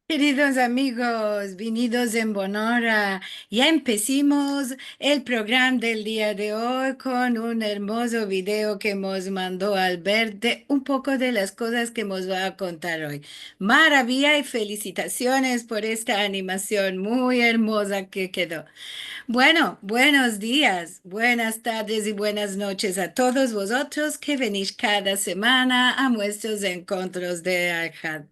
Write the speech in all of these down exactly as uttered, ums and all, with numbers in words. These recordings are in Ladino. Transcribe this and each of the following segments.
Keridos amigos, vinidos en bonora. Ya empesimos el programa del dia de oy kon un ermozo video ke mos mando Albert de un poko de las kozas ke mos va a kontar oy. Maraviya i felisitasiones por esta animasion muy ermoza ke kedo. Bueno, buenos dias, buenas tardes i buenas noches a todos vozotros ke venish kada semana a muestros enkontros de Alhad.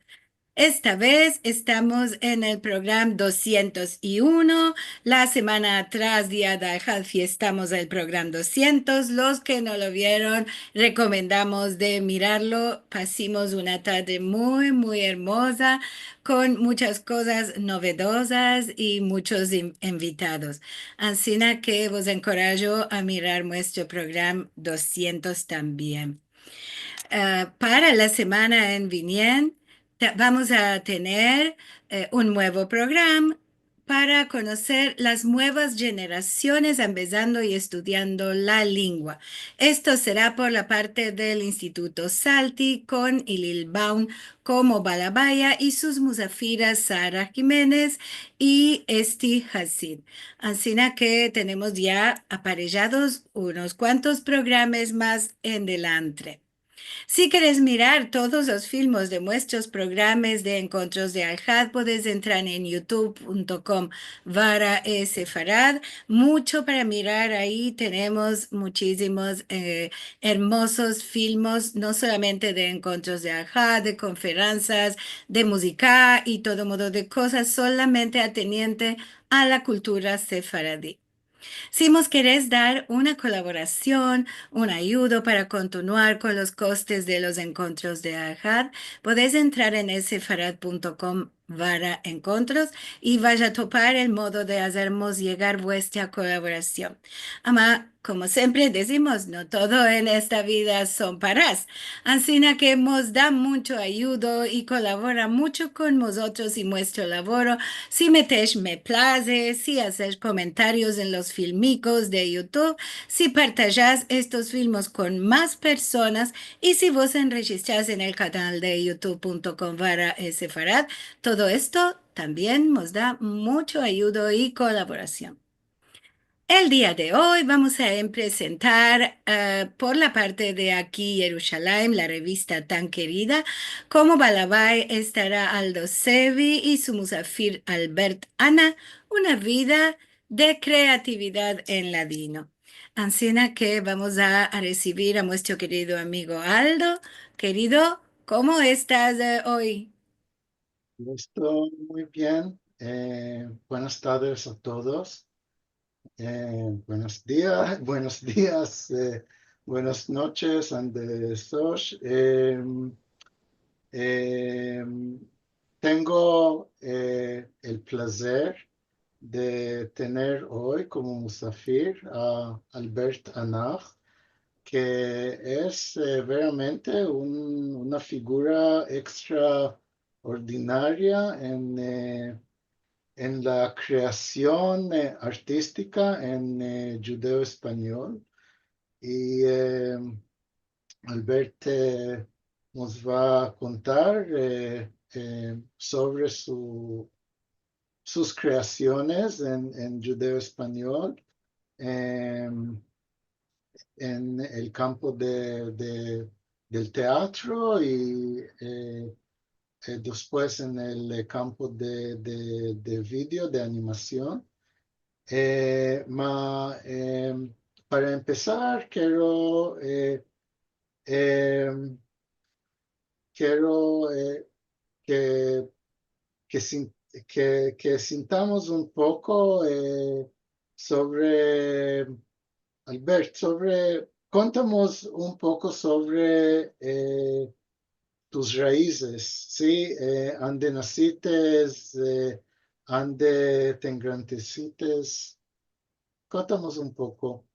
Esta vez estamos en el programa dosientos i uno. La semana atras, dia de Alhad, fiestamos el programa dosientos. Los ke no lo vieron, rekomendamos de mirarlo. Pasimos una tarde muy, muy ermoza, kon muchas kozas novedozas i muchos in-, invitados. Ansina ke vos enkorajo a mirar muestro programa dosientos tambien. Eh, para la semana en vinien, ta-, vamos a tener, eh, un muevo programa para konoser las muevas jenerasiones ambezando i estudiando la lengua. Esto sera por la parte del Instituto Salti kon Ilil Baum komo balabaya i sus musafiras Sara Jimenez i Esti Hasid. Ansina ke tenemos ya aparejados unos kuantos programas mas en delantre. Si keres mirar todos los filmos de muestros programas de enkontros de Alhad, podes entrar en youtube punto com barra sefarad. Mucho para mirar ayi. Tenemos muchisimos, eh, ermozos filmos, no solamente de enkontros de Alhad, de konferansias, de muzika i todo modo de kozas, solamente ateniente a la kultura sefaradi. Si mos keres dar una kolaborasion, un ayudo para kontinuar kon los kostes de los enkontros de Alhad, podes entrar en sefarad punto com barra enkontros i vash a topar el modo de azermos yegar vuestra kolaborasion. Ama, komo siempre dizimos, no todo en esta vida son paras. Ansina ke mos da mucho ayudo i kolabora mucho kon mozotros i muestro lavoro si metesh me plaze, si azesh komentarios en los filmikos de YouTube, si partajash estos filmos kon mas personas i si vos enrejistrash en el kanal de youtube punto com barra sefarad. Todo esto tambien mos da mucho ayudo i kolaborasion. El dia de oy vamos a empresentar, eh, por la parte de aki Yerushalayim, la revista tan kerida, komo balabay estara Aldo Sevi i su musafir Albert Ana, una vida de kreatividad en ladino. Ansina ke vamos a, a resivir a muestro kerido amigo Aldo. Kerido, komo estas, eh, oy? Esto muy bien. Eh, buenas tardes a todos. Eh, buenos dias, buenos dias, eh, buenas noches, ande estosh. Em, em, tengo, eh, el plazer de tener oy komo musafir a Albert Ana, ke es, eh, veramente un, una figura ekstra ordinaria en, eh, en la kreasion, eh, artistika en, eh, djudeo-espanyol. I, eh, Albert, eh, mos va a kontar, eh, eh, sovre su, sus kreasiones en, en djudeo-espanyol. Em, en el kampo de, de, del teatro i, eh, eh, despues en el, eh, kampo de, de, de video, de animasion. Eh, ma, em, para empesar, kero, eh, em, kero, eh, ke, ke sin-, ke, ke sintamos un poko, eh, sovre, Albert, sovre, kontamos un poko sovre, eh, tus raizes, si? Eh, ande nasiste, eh, ande te engrandesiste. Kontamos un poko.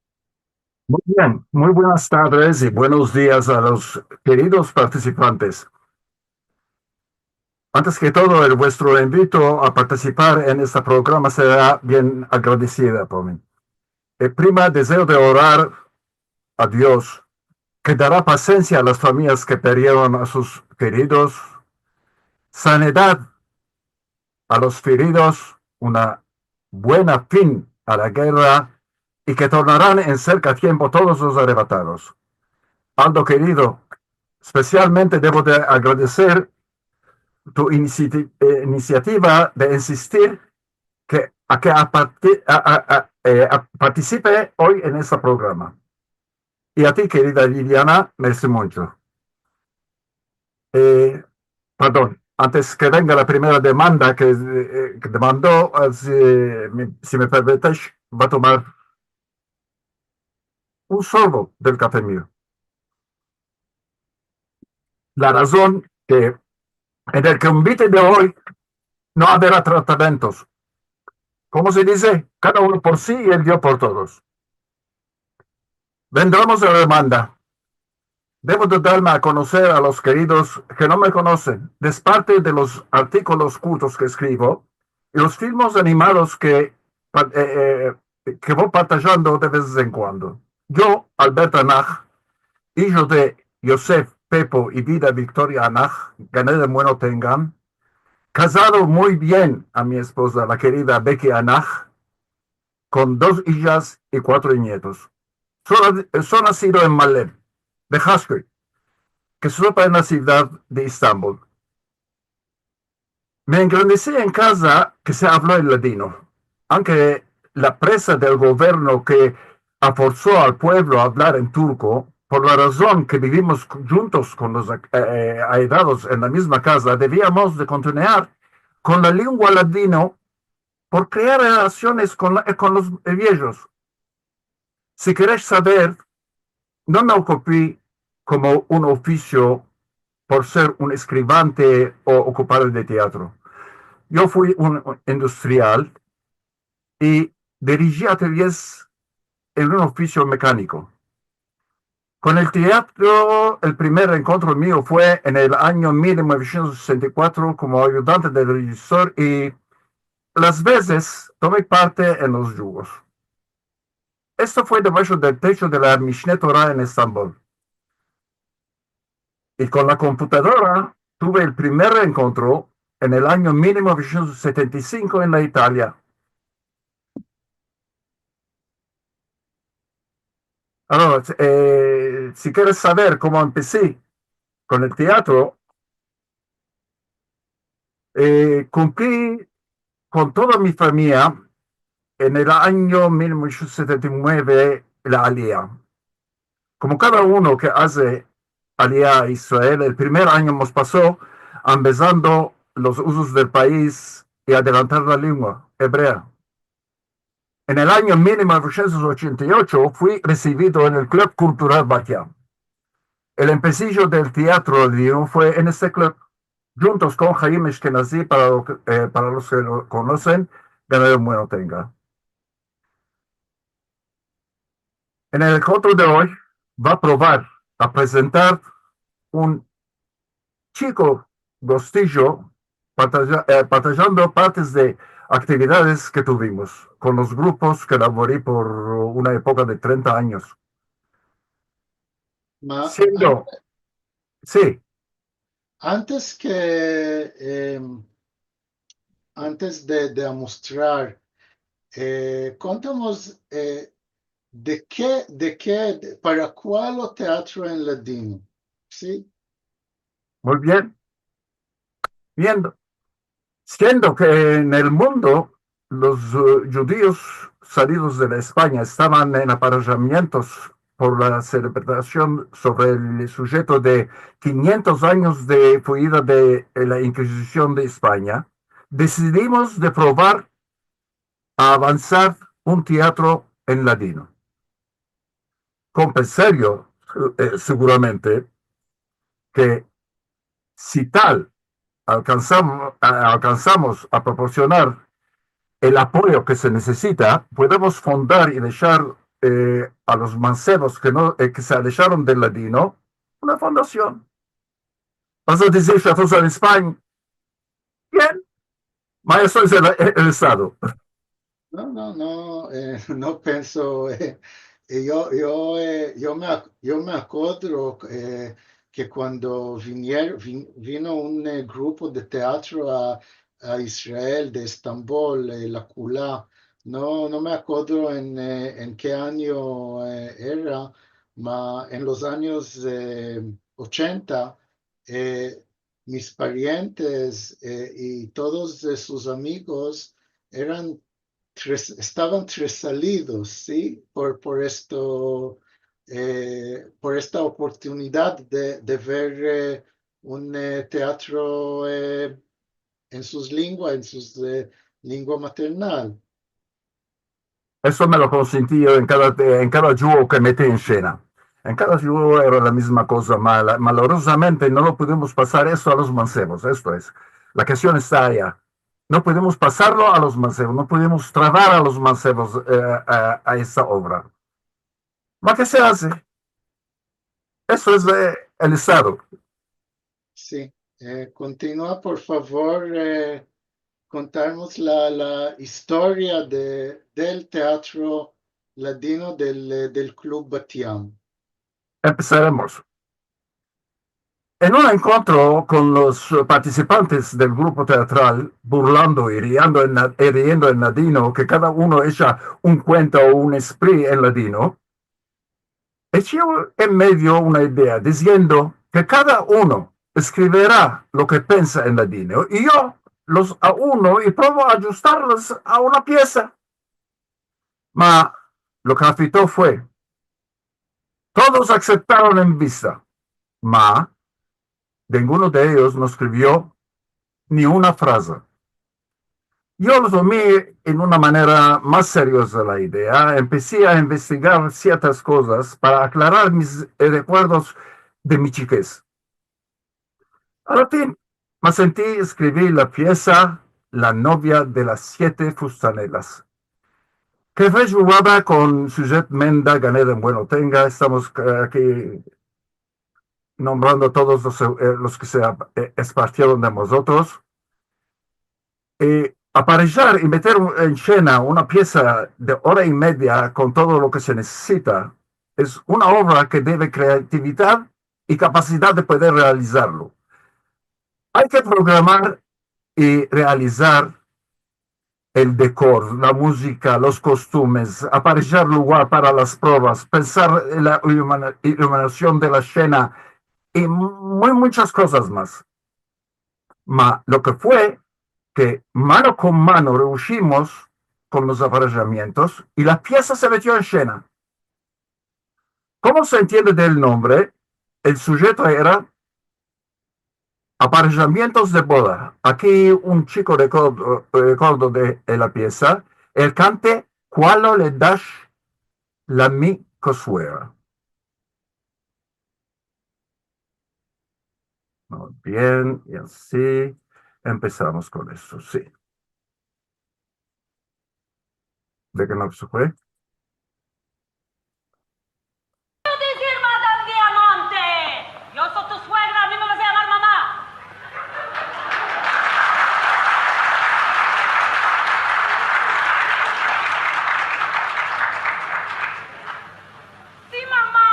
Muy bien, muy buenas tardes y buenos días a los queridos participantes. Antes que todo, el vuestro invito a participar en este programa será bien agradecida por mí. Eh, prima, deseo de orar a Dios, ke dará pasensia a las famiyas ke perdieron a sus keridos, sanidad a los feridos una buena fin a la gerra i ke tornaran en serka tiempo todos los arrebatados. Aldo kerido, espesialmente devo de agradeser tu inisiati-, eh, inisiativa de insistir ke, a ke a parti-, a, a, a, eh, a partisipe oy en este programa. I a ti, kerida Liliana, mersi muncho. Eh, pardon, antes ke venga la primera demanda ke, eh, ke demando, eh, si, mi, si me permites, va tomar un sorbo del kafe mio. La razon ke en el konvite de oy no avera tratamentos. Komo se dize? Kada uno por si i el Dio por todos. Vendremos a la demanda. Devo de darme a konoser a los keridos ke no me konosen, desparte de los artikolos kurtos ke eskrivo i los filmos animados ke pa-, eh, eh, ke vo partajando de vez en kuando. Yo, Albert Anach, ijo de Yosef, Pepo i Vida Viktoria Anach, Gan Eden bueno tengan, kazado muy bien a mi espoza, la kerida Becky Anach, kon dos ijas i kuatro nietos. So, so nasido en Malem, Behazköy, ke se topa en la sivdad de Estambol. Me engrandesi en kaza ke se avlo el ladino, aunke la presa del governo ke aforso al puevlo a avlar en turko, por la razon ke bivimos djuntos kon los, eh, eh, aedados en la mizma kaza, deviamos de kontinuar kon la lengua ladino por krear relasiones kon la, eh, kon los viejos. Si keresh saver, no me okupi komo un ofisio por ser un eskrivante o okupado de teatro. Yo fui un, un industrial i diriji atelyes en un ofisio mekaniko. Kon el teatro, el primer enkontro mio fue en el anyo mil novesientos sesenta i kuatro komo ayudante del rejisador i las vezes tomi parte en los djugos. Esto fue debasho del techo de la Mishne Torah en Estambol. I kon la komputadora tuve el primer enkontro en el anyo mil novesientos setenta i sinko en la Italia. Agora, eh, si keres saver komo empesi kon el teatro, eh, kumpli kon toda mi famiya en el anyo mil novesientos setenta i mueve la Aliya. Komo kada uno ke aze Aliya a Israel, el primer anyo mos paso ambezando los uzos del pais i adelantar la lengua ebrea. En el anyo mil novesientos ochenta i ocho fui resivido en el Klub Kultural Bat Yam. El empesijo del teatro ladino fue en este klub, djuntos kon Haim Ashkenazi, para lo ke, eh, para los ke lo konosen, Gan Eden bueno tenga. En el enkontro de oy, vo a provar a prezentar un chiko gostijo partaya-, eh, partayando partes de aktividades ke tuvimos kon los grupos ke lavori por una epoka de trenta anyos. Ma-, Siendo, si. Antes ke, em, antes de, de amostrar, eh, kontamos, eh, de ke, de ke, de, para kual o teatro en ladino, si? Muy bien. Viendo, siendo ke en el mundo los, eh, djudios salidos de la Espanya estavan en aparajamientos por la selebrasion sovre el sujeto de kinyentos anyos de fuida de, eh, la Inkizision de Espanya, desidimos de provar a avansar un teatro en ladino. Kon pensario, eh, seguramente, ke si tal alkansam-, a-, alkansamos a proporsionar el apoyo ke se nesesita, podemos fondar i deshar, eh, a los mansevos ke no, eh, ke se alesharon del ladino, una fondasion. Vas a dizir, Shafuz al Ispan, bien, ma esto es el, el Estado. No, no, no, eh, no penso, eh, eh, yo, yo, eh, yo me ac-, yo me akodro, eh, ke kuando vinier-, vin-, vino un, eh, grupo de teatro a, a Israel de Estambol, eh, la Kula. No, no me akodro en, eh, en ke anyo, eh, era, ma en los anyos, eh, ochenta, eh, mis parientes, eh, i todos de sus amigos eran tres-, estavan tresalidos, si? Por, por esto, eh, por esta oportunidad de, de ver, eh, un, eh, teatro, eh, en sus lingua, en sus, eh, lingua maternal. Eso me lo konsinti yo en kada, en kada djuo ke meti en shena. En kada djuo era la mizma koza, ma-, malorozamente no lo pudimos pasar eso a los mansevos, esto es, la kestion esta aya. No pudimos pasarlo a los mansevos, no pudimos travar a los mansevos, eh, a, a esa ovra. Ma ke se aze? Eso es, eh, el estado. Si. Eh, kontinua, por favor, eh, kontarmos la, la istoria de, del teatro ladino del, eh, del Klub Bat Yam. Empesaremos. En un enkontro kon los partisipantes del grupo teatral, burlando i riendo en la-, i riendo en ladino, ke kada uno esha un kuento o un espri en ladino, echi en medio una idea, diziendo ke kada uno eskrivira lo ke pensa en ladino, i yo los auno i provo a adjustarlos a una piesa. Ma lo ke afekto fue, todos aseptaron en vista, ma ninguno de eyos no eskrivio ni una fraza. Yo lo tomi en una manera mas serioza la idea, empesi a investigar siertas kozas para aklarar mis, eh, rekuerdos de mi chikez. Al fin, me senti, eskrivi la piesa La novia de las siete fustanelas, ke fue djugada kon Suzette Menda, Gan Eden Bueno tenga, estamos, eh, aki nombrando todos los, eh, los ke se, eh, espartieron de mozotros. Eh, aparejar i meter en shena una piesa de ora i media kon todo lo ke se nesesita es una ovra ke deve kreatividad i kapasidad de poder realizarlo. Ay ke programar i realizar el dekor, la muzika, los kostumes, aparejar lugar para las provas, pensar en la ilumina-, iluminasion de la shena i muy, muchas kozas mas. Ma lo ke fue ke mano kon mano reushimos kon los aparejamientos i la piesa se metio en shena. Komo se entiende del nombre, el sujeto era aparejamientos de boda. Aki un chiko rekordo, rekordo de, de la piesa, el kante Kualo le dash la mi kosuera. Muy bien, i ansi empesamos kon esto, si. De ke no se fue. Dizir Madam Diamante, yo so tu suegra, a mi me vas a yamar mama. Si, mama.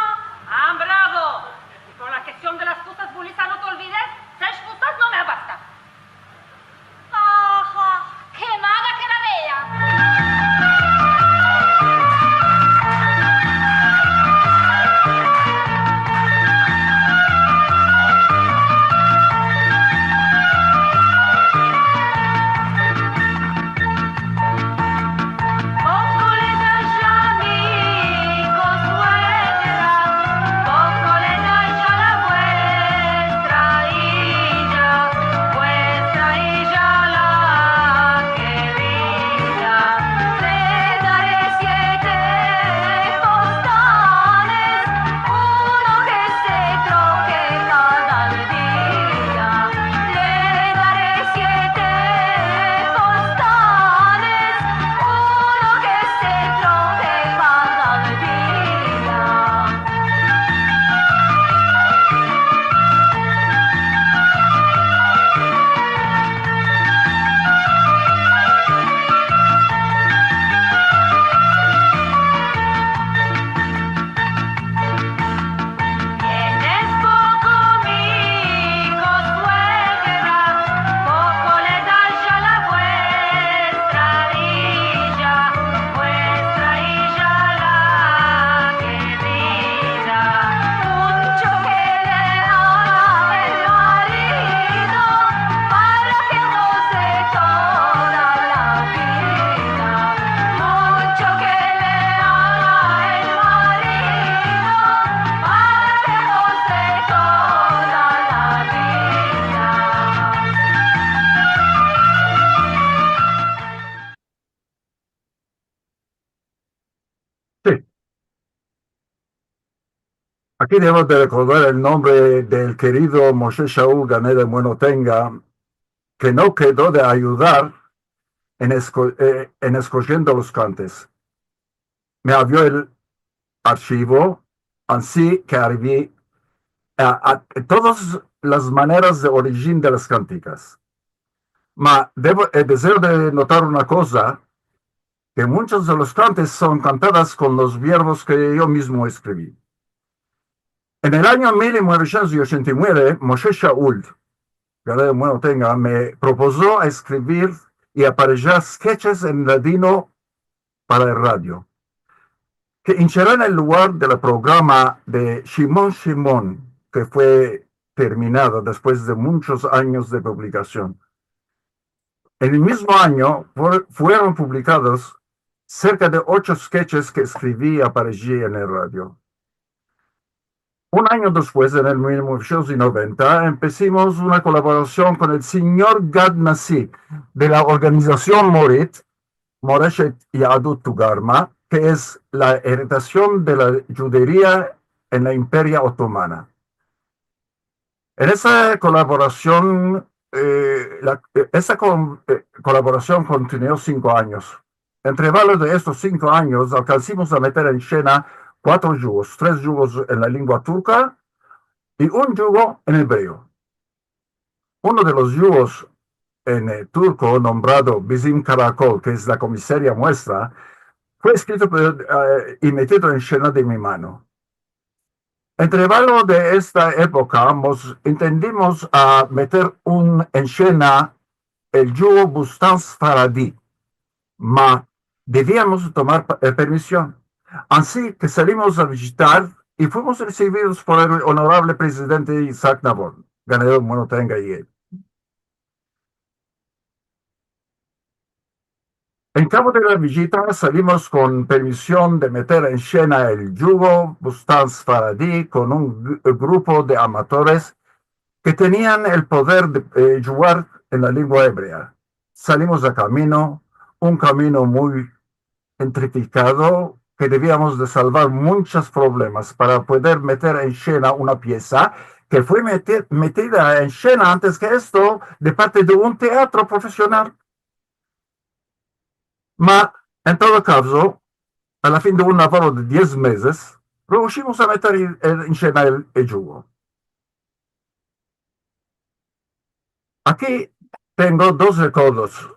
Ah, bravo. I kon la kestion de las fusas, Bulisa, no te olvides, sesh fusas no me abasta. Aha, kemada ke la veya. Aki devo de rekordar el nombre del kerido Moshe Shaul, Gan Eden bueno tenga, ke no kedo de ayudar en esko-, eh, en eskojiendo los kantes. Me avrio el arshivo, ansi ke arivi a, a todas las maneras de orijin de las kantikas. Ma devo, eh, dezeo de notar una koza, ke munchas de los kantes son kantadas kon los verbos ke yo mizmo eskrivi. En el anyo mil novesientos ochenta i mueve, Moshe Shaul, Gan Eden bueno tenga, me propozo a eskrivir i aparejar sketches en ladino para el radio, ke incharan el lugar de la programa de Shimon Shimon, ke fue terminada despues de munchos anyos de publikasion. En el mizmo anyo fue-, fueron publikados serka de ocho sketches ke eskrivi i apareji en el radio. Un anyo despues, en el mil novesientos noventa, empesimos una kolaborasion kon el sinyor Gad Nasi de la organizasion Morit, Moreshet Yahadut Togarma, ke es la eritasion de la djuderia en la Imperia Otomana. En esa kolaborasion, eh, la, eh, esa kon-, eh, kolaborasion kontinuo sinko anyos. Entre valos de estos sinko anyos, alkansimos a meter en shena kuatro djugos, tres djugos en la lengua turka i un djugo en ebreo. Uno de los djugos en, eh, turko, nombrado Bizim Karakol, ke es la komisaria muestra, fue eskrito por, eh, i metido en shena de mi mano. Entre valo de esta epoka, mos entendimos a meter un, en shena el djugo Bustan Sfaradi, ma deviamos tomar pa-, eh, permision. Ansi ke salimos a vijitar i fuimos resividos por el onorable prezidente Isaac Navon, Gan Eden bueno tenga i el. En kabo de la vijita salimos kon permision de meter en shena el djugo Bustan Sfaradi kon un gru-, grupo de amatores ke tenian el poder de, eh, djugar en la lengua ebrea. Salimos a kamino, un kamino muy entretikado, ke deviamos de salvar munchos problemas para pueder meter en shena una piesa ke fue meti-, metida en shena antes ke esto de parte de un teatro profesional. Ma, en todo kavzo, a la fin de un lavoro de diez mezes, reushimos a meter en, en shena el, el djugo. Aki tengo dos rekordos.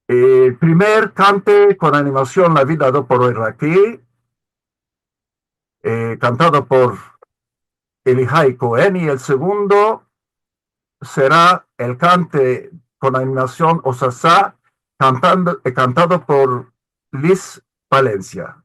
El primer kante kon animasion, La vida do por eraki, eh, kantado por Elihai Kohen, i el segundo sera el kante kon animasion Osasa, kantando, eh, kantado por Liz Valencia.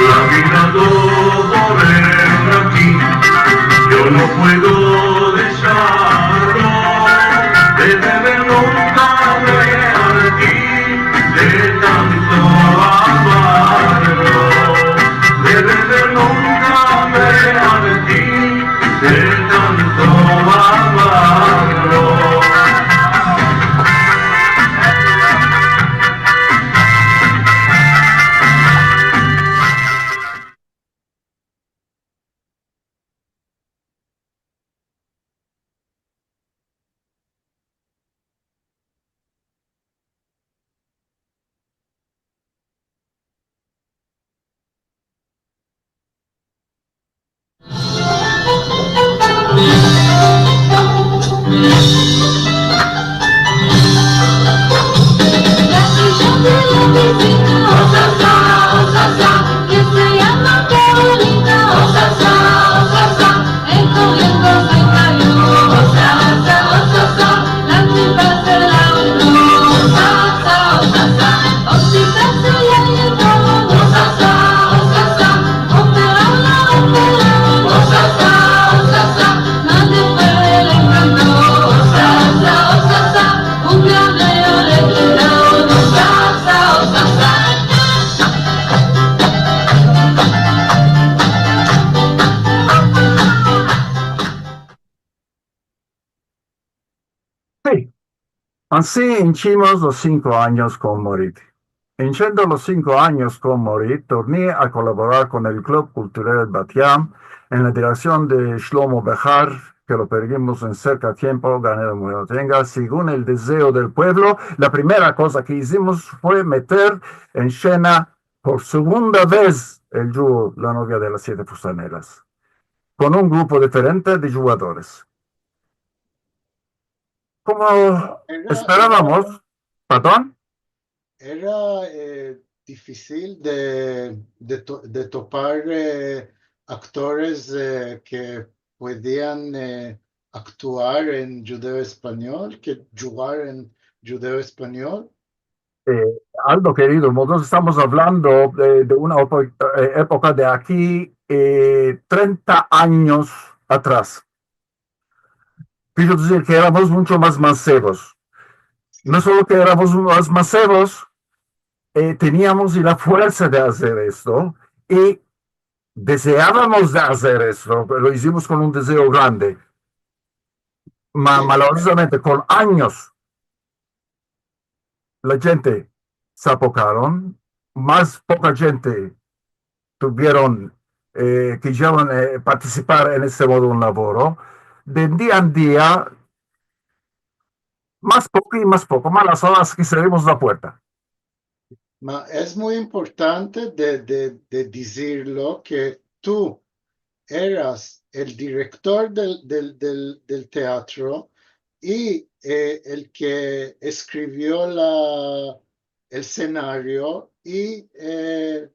Caminando por el ranking, yo no puedo Ansi inchimos los sinko anyos kon Morit. Inchiendo los sinko anyos kon Morit, torni a kolaborar kon el Klub Kultural Bat Yam en la direksion de Shlomo Behar, ke lo pedimos en serka tiempo, gane lo muera tenga, segun el dezeo del puevlo. La primera koza ke izimos fue meter en shena por segunda vez el djuo La novia de las siete fustaneras, kon un grupo diferente de djugadores. Komo esperavamos, pardon? Era, eh, difisil de, de to-, de topar, eh, aktores, eh, ke puedian, eh, aktuar en djudeo-espanyol, ke djugar en djudeo-espanyol. Eh, Aldo kerido, mozotros estamos avlando de, de una opo-, eh, epoka de aki, eh, trenta anyos atras. Kero dizir ke eramos muncho mas mansevos. No solo ke eramos mas mansevos, eh, teniamos i la fuersa de azer esto, i dezeavamos de azer esto, lo izimos kon un dezeo grande. Ma-, malorozamente, kon anyos, la djente se apokaron, mas poka djente tuvieron, eh, ke kizieron, eh, partisipar en este modo un lavoro, de dia en dia, mas poko i mas poko, malas oras ke serrimos la puerta. Ma es muy importante de, de, de dizirlo ke tu eras el direktor del, del, del, del teatro i, eh, el ke eskrivio la, el senario i, eh,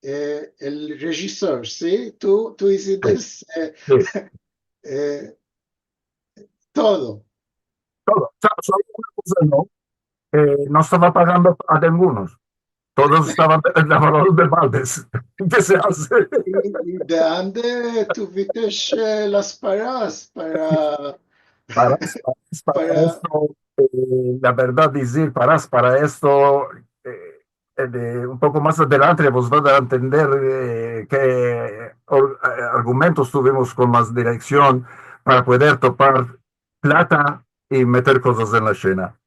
eh, el rejisor, si? Tu, tu izites, eh, si, eh, todo. Todo. O sea, solo una koza no, eh, no estava pagando a ningunos. Todos estavan lavados de baldes. Ke se aze? I, i de ande tuvites, eh, las paras para, para, para, para esto, eh, la verdad, dizir paras para esto, eh, eh, de un poko mas adelante, vos va a dar a entender, eh, ke or-, eh, argumentos tuvimos kon mas direksion para pueder topar plata i meter kozas en la shena.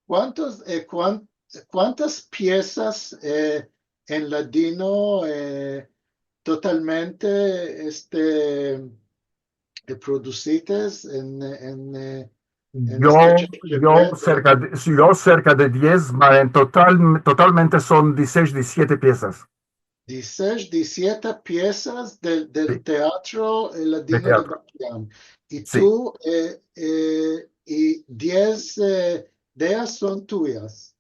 Kuantos, eh, kuan-, kuantas piesas, eh, en ladino, eh, totalmente, este, eh, produsites en, en, eh, en este Yo, yo serka de, yo serka de diez, ma en total, totalmente son dizisesh, dizisiete piesas. Dizisesh, dizisiete piesas del, del teatro, eh, ladino de Bat Yam. I tu, eh, eh, i diez, eh, de eyas son tuyas.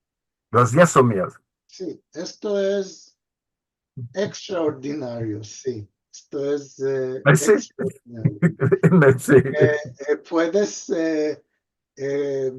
Las diez son mias. Si, esto es ekstraordinario, si. Esto es, eh, ekstraordinario. Mersi. Eh, eh, puedes, eh, eh,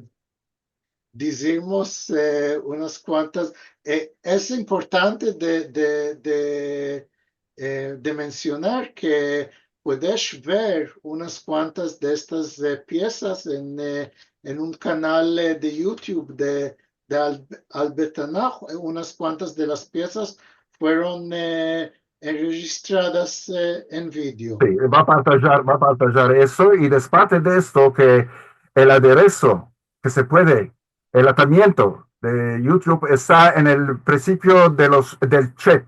dizirmos, eh, unas kuantas. Eh, es importante de, de, de, eh, de mensionar ke puedes ver unas kuantas de estas, eh, piesas en, eh, en un kanal, eh, de YouTube de, de Al-, Albert Tanakh. Eh, unas kuantas de las piesas fueron, eh, enrejistradas, eh, en video. Si, va a partajar, va a partajar esto, i desparte de esto ke el adereso ke se puede, el atamiento de YouTube esta en el prinsipio de los, del chat.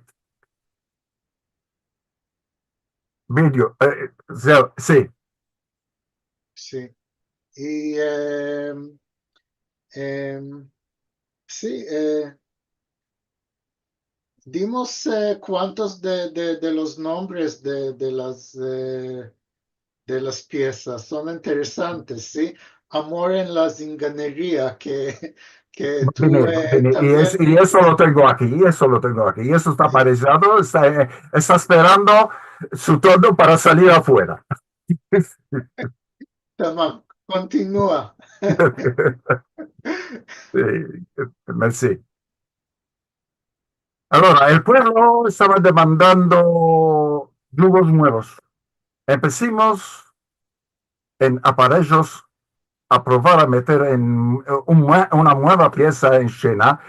Video, eh, o sea, si. Si. I, em, em, si, eh, dimos, eh, kuantos de, de, de los nombres de, de las, eh, de las piesas. Son interesantes, si. Amor en la zinganeria ke, ke tu, eh, i es-, también i eso lo tengo aki, i eso lo tengo aki. I eso esta aparejado, esta, eh, esta esperando su turno para salir afuera. Tamam, kontinua. Si, mersi. Agora, el puevlo estava demandando djugos muevos. Empesimos en aparejos a provar a meter en, eh, un mue-, una mueva piesa en shena,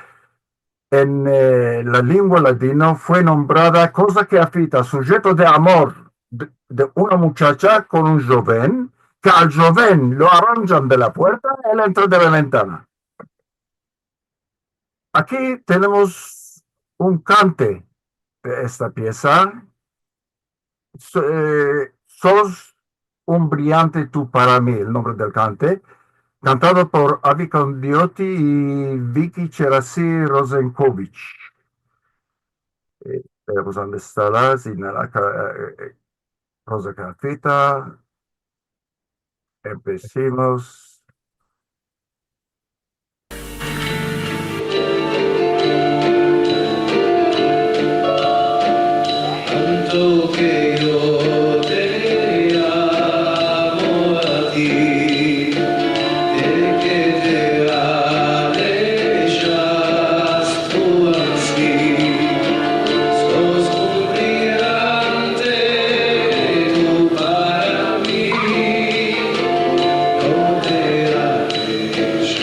en, eh, la lengua ladino fue nombrada Koza ke afita, sujeto de amor de, de una muchacha kon un djoven, ke al djoven lo aranjan de la puerta, el entra de la ventana. Aki tenemos un kante de esta piesa. So-, eh, Sos un briyante tu para mi, el nombre del kante, kantado por Avi Candioti i Viki Cherasi Rosenkovich. Eh, eh, pues, ande esta la, si na la ka-, eh, eh, Rosa Kafita. Empesemos. Tanto ke yo te amo a ti, e ke te aleshas tu ansi, sos un briyante tu para mi, no te alesh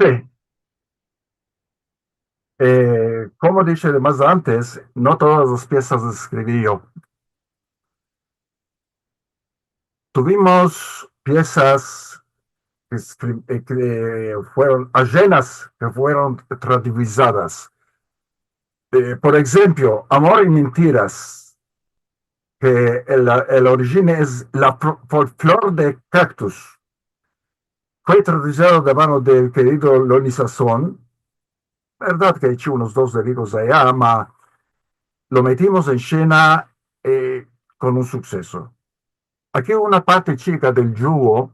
Si. Eh, komo dishe de mas antes, no todas las piesas las eskrivi yo. Tuvimos piesas ke eskri-, eh, ke fueron ajenas, ke fueron tradivizadas. Eh, por enshemplo, Amor i mentiras, ke el, el orijin es la flo-, fol-, flor de kaktus. Fue traduvizado de mano del kerido Loni Sasson. Verdad ke echi unos dos derivos aya, ma lo metimos en shena, eh, kon un sukseso. Aki una parte chika del djugo,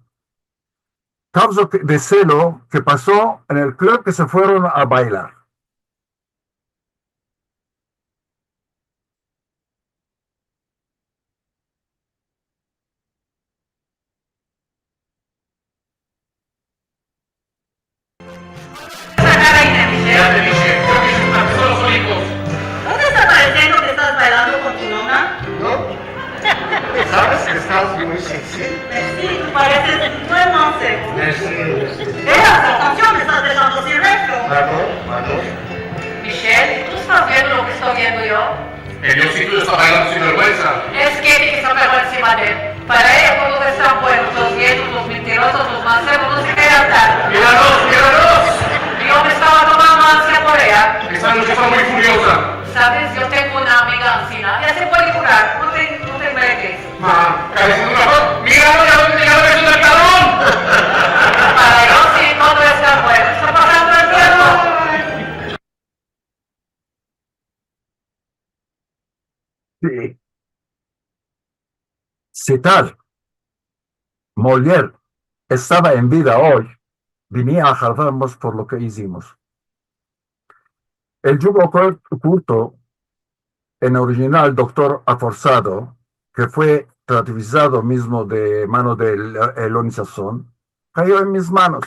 kavza ke, de selo ke paso en el klub ke se fueron a baylar. Sacar a Inés. Ya te dije, creo que es una persona sola y dos. ¿No te está pareciendo que estás bailando con tu nona? No. ¿Sabes que estás muy sexy? Merci, tu pareses un buen mancebo. Merci, merci. Pero esa canción me estás dejando sin resto. Pardon, pardon. Michel, ¿tú estás viendo lo que estoy viendo yo? El Diosito ya está bailando sin vergüenza. Es Keti ke esta mejor ensima de el. Para eya, todos estan buenos, los gayos, los mentirozos, los mansevos, no se kere hartar. Míralos, míralos. Yo me estava tomando ansia por eya. Esta noche está muy furioza. Sabes, yo tengo una amiga ansina. Eya se puede kurar, no te, no te inventas. Ma, pareciendo una flor. Míralo, ya lo, ya lo ves en el talon. Para yo si todo esta bueno. Está pasando el tiempo. Si, si tal Molière estava en vida oy, venia a hardarmos por lo ke izimos. El djugo kor-, kurto, en orijinal Doktor Aforzado, ke fue traduvizado mizmo de mano de L-, Loni Sasson, kayo en mis manos.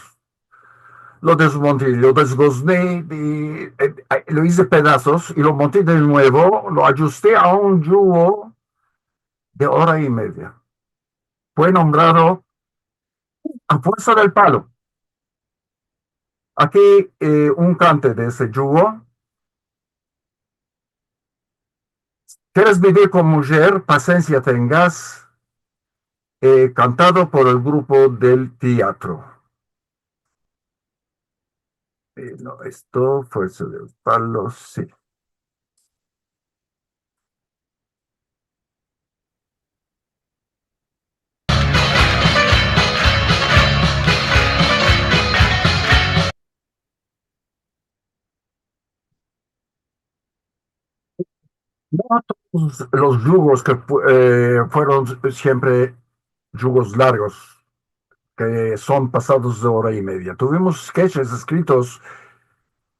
Lo desmonti, lo desgozni i, e, e, lo ize pedazos i lo monti de muevo, lo ajusti a un djugo de ora i media. Fue nombrado a fuersa del palo. Aki, e, un kante de ese djugo. Keres bivir kon mujer, pasensia tengas, e, kantado por el grupo del teatro. E, no, esto, fuersa del palo, si. No todos los djugos ke fu-, e, fueron siempre djugos largos, ke son pasados de ora i media. Tuvimos sketches eskritos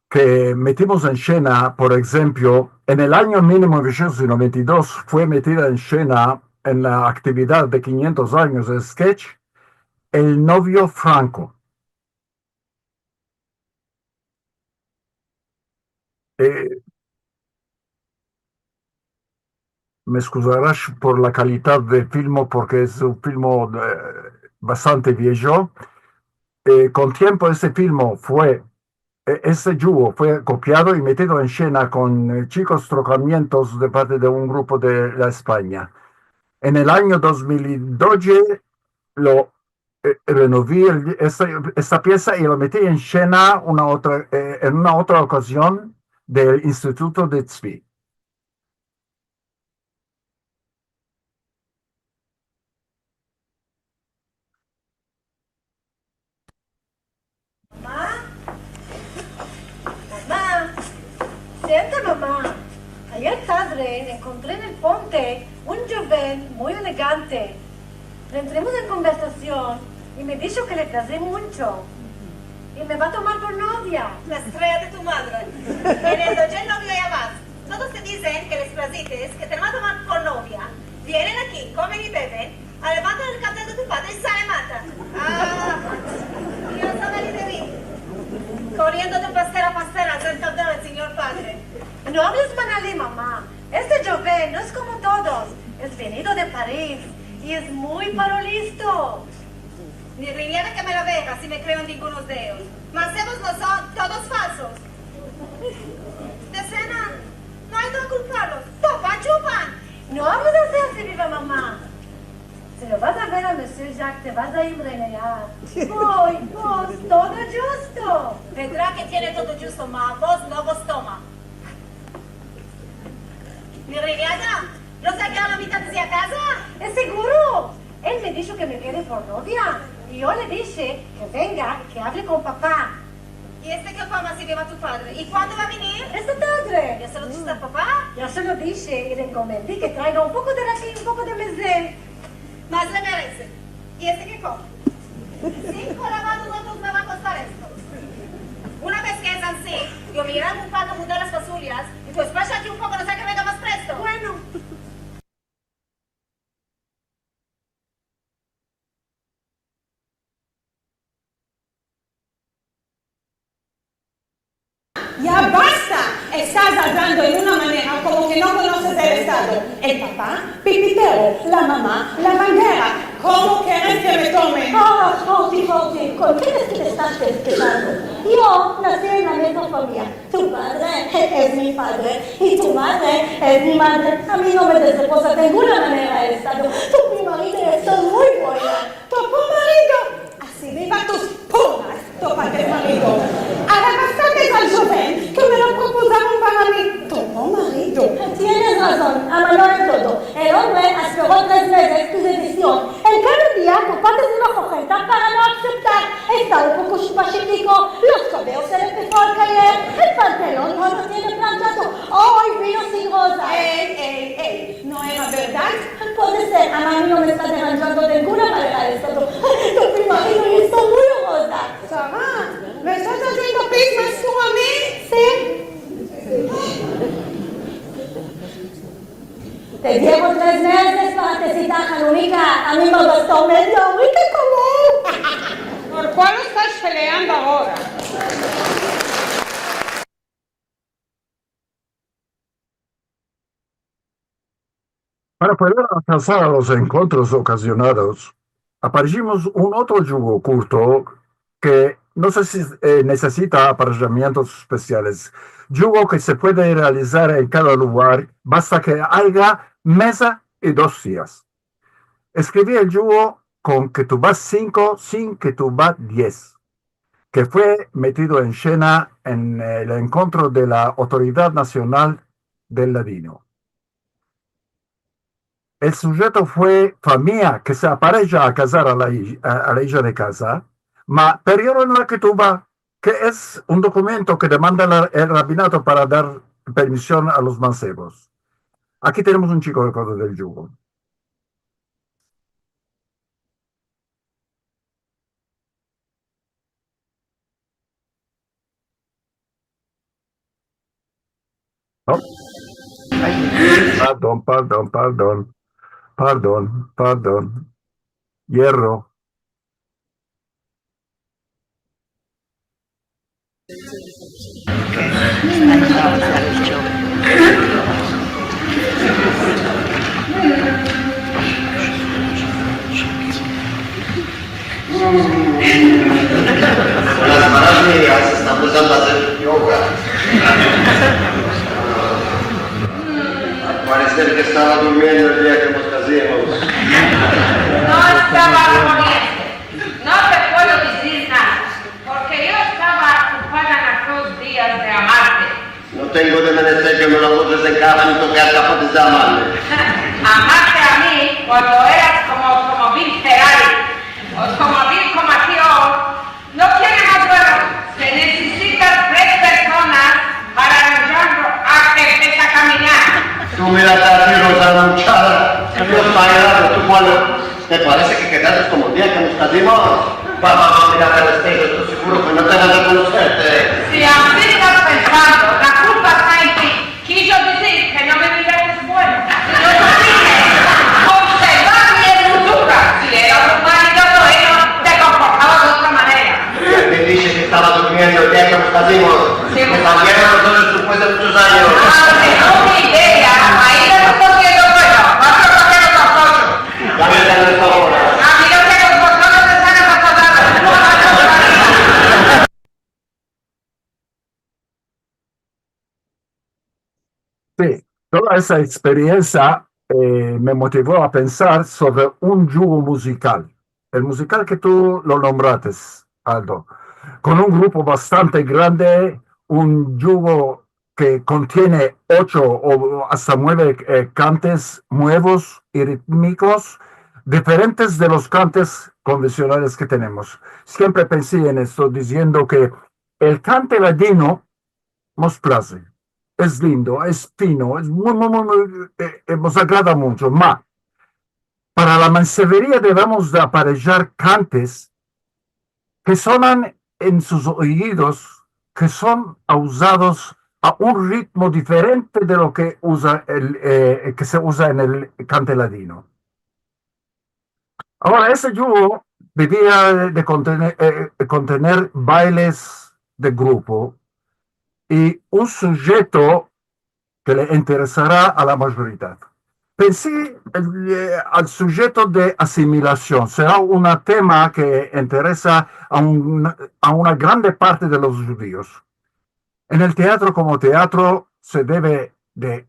ke metimos en shena, por enshemplo, en el anyo mil novesientos noventa i dos fue metida en shena en la aktividad de kinyentos anyos de sketch, El novio franko. E, me eskuzarash por la kalidad de filmo, porke es un filmo, e, bastante viejo. E, kon tiempo ese filmo fue, e, ese djugo fue kopiado i metido en shena kon, e, chikos trokamientos de parte de un grupo de la Espanya. En el anyo dos mil doze lo, e, renovi el, esta, esta piesa i lo meti en shena una otra, e, en una otra okazion del Instituto de Tzvi. Mama, mama, senta, mama. Ayer tadre enkontre en el ponte un djoven muy elegante. Entremos en konversasion i me disho ke le plazi muncho i me va tomar por novia. La estrella de tu madre. En el doje novio ya vas. Todos te dizen ke les plazites, ke te va tomar por novia. Vienen aki, komen i beven, alevantan el kaptel de tu padre i sale mata. A, Dios, a ver, i te vi koriendo de pastera a pastera, atrás del kaptel del sinyor padre. No ables mal de li, mama. Este djoven no es komo todos. Es venido de Paris i es muy parolisto. Ni rinyada ke me lo vea, si me kreo en dingunos de eyos. Mas eyos no son todos falsos. De sena, no ay donde kulparlos. Topan, chupan. No ables ansi, viva mama. Si lo vas a ver a Monsieur Jacques, te vas a imrenear. Oy, vos, todo djusto. Vedra ke tiene todo djusto, ma a vos no vos toma. Mi rinyada, no se keda a la mitad de esta kaza? Es seguro. El me disho ke me kere por novia i yo le dishe ke venga, ke avle kon papa. I este ke komo si viva tu padre? I kuando va a venir? Esta tadre. Ya se lo dishiste a papa? Ya se lo dishe i le enkomendi ke traiga un poko de rakim, un poko de mezem. Mas le merese. I este ke koma. Sinko lavados otros me va a kostar esto. Una vez ke es ansi, yo me ira a un pato a mudar las fasulias i despues aki un poko, no se ke venga mas presto. Bueno. Ya basta! Estas adrando en una manera komo ke no konoses el estado. El papa, pipitero, la mama, lavandera. Komo keres ke me tomen? A, Foti, Foti, kon ken es ke te estas kejando? Yo nasi en la mezma famiya. Tu padre es mi padre i tu madre es mi madre. A mi no me desrepoza de ninguna manera el estado. Tu primo marido es muy bueno. Topo marido. Ansi viva tus pumas, topates marido. Ara bastantes al djoven ke me lo propozavon para mi. Topo marido. Tienes razon, ama no en todo. El ombre espero tres mezes tu desizyon. En kada dia, topates una ojeta para no aseptar. Esta un poko shupashitiko, los kabelos se le empesó a kaer, el pantalon no lo tiene planchado, oy vino sin roza. Ey, ey, ey, no era verdad? Puede ser, ama a mi no me esta deranjando de ninguna manera esto. Tu primo marido i esto muy roza. Sara, me estas aziendo pismas tu a mi? Si. Te dievo tres mezes para te sitar, Hanunika. A mi me basto medio ora komo. Por kual lo estas peleando agora? Para pueder alkanzar a los enkontros okazionados, aparejimos un otro djugo kurto ke no se si, e, nesesita aparejamientos espesiales. Djugo ke se puede realizar en kada lugar, basta ke aya meza i dos siyas. Eskrivi el djugo kon ke tu vas sinko, sin ke tu vas diez, ke fue metido en shena en el enkontro de la Autoridad Nasional del Ladino. El sujeto fue famiya ke se apareja a kazar a la, a, a la ija de kaza, ma periodo en la ketuva, ke es un dokumento ke demanda la, el rabinato para dar permision a los mansevos. Aki tenemos un chiko de kodo del djugo. No? Pardon, pardon, pardon. Pardon, pardon. Yerro. Las manos miyas estan empesando a azer yoga. Al pareser ke estava durmiendo el dia ke mos kazimos. No estava durmiendo. No te puedo dizir nada, porke yo estava okupada en akos dias de amarte. No tengo de menester ke me lo akodres en kada punto ke askapa de amarme. Amarte a mi kuando eras komo otomobil Ferrari, otomobil komo aki o, no tiene mas vuelo. Se nesesita tres personas para aranjarlo a ke empesa a kaminar. Tu mira, te digo, esa muchacha, Dios pagado, tu vuelo. Te parese ke kedaste komo el dia ke mos kazimos? Va, va, va, mira, para este, yo esto siguro ke no te vas a konoser. Si ansi estas pensando, la kulpa esta en ti. Kijo dizir ke no me miraste bueno. Yo te dize, konserva mi hermozura. Si eras un marido bueno, te komportavas de otra manera. Ya te dize ke estava durmiendo el dia ke mos kazimos. Si. Mos kazimos los dos despues de munchos anyos. Ah, no, ni idea. Ainda no esto siendo bueno. Vas a coger otros ocho. Si, toda esa eksperiensia, e, me motivo a pensar sovre un djugo muzikal. El muzikal ke tu lo nombrates, Aldo, kon un grupo bastante grande, un djugo ke kontiene ocho o asta mueve, e, kantes muevos i ritmikos, diferentes de los kantes konvensionales ke tenemos. Siempre pensi en esto, diziendo ke el kante ladino mos plaze, es lindo, es fino, es muy, muy, muy, muy, e, e, mos agrada muncho. Ma, para la manseveria devemos de aparejar kantes ke sonan en sus oidos, ke son auzados a un ritmo diferente de lo ke uza el, e, ke se uza en el kante ladino. Agora, ese djugo devia de kontener, e, kontener bailes de grupo i un sujeto ke le interesara a la majoridad. Pensi, e, al sujeto de asimilasion. Sera un tema ke interesa a un, a una grande parte de los djudios. En el teatro komo teatro se deve de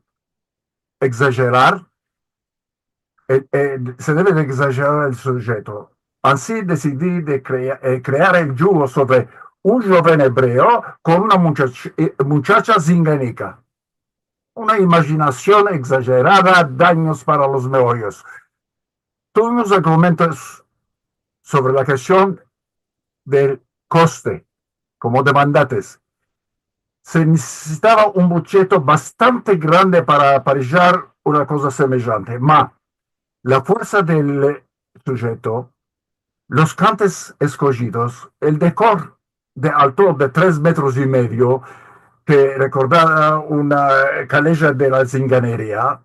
egzajerar, e, e, se deve de egzajerar el sujeto. Ansi desidi de krea-, e, krear el djugo sovre un djoven ebreo kon una muchach-, e, muchacha zinganika. Una imajinasion egzajerada, danyos para los meoyos. Tuvimos argumentos sovre la kestion del koste, komo demandates. Se nesesitava un budjeto bastante grande para aparejar una koza semejante, ma la fuersa del sujeto, los kantes eskojidos, el dekor de alto de tres metros i medio, ke rekordava una kaleja de la zinganeria,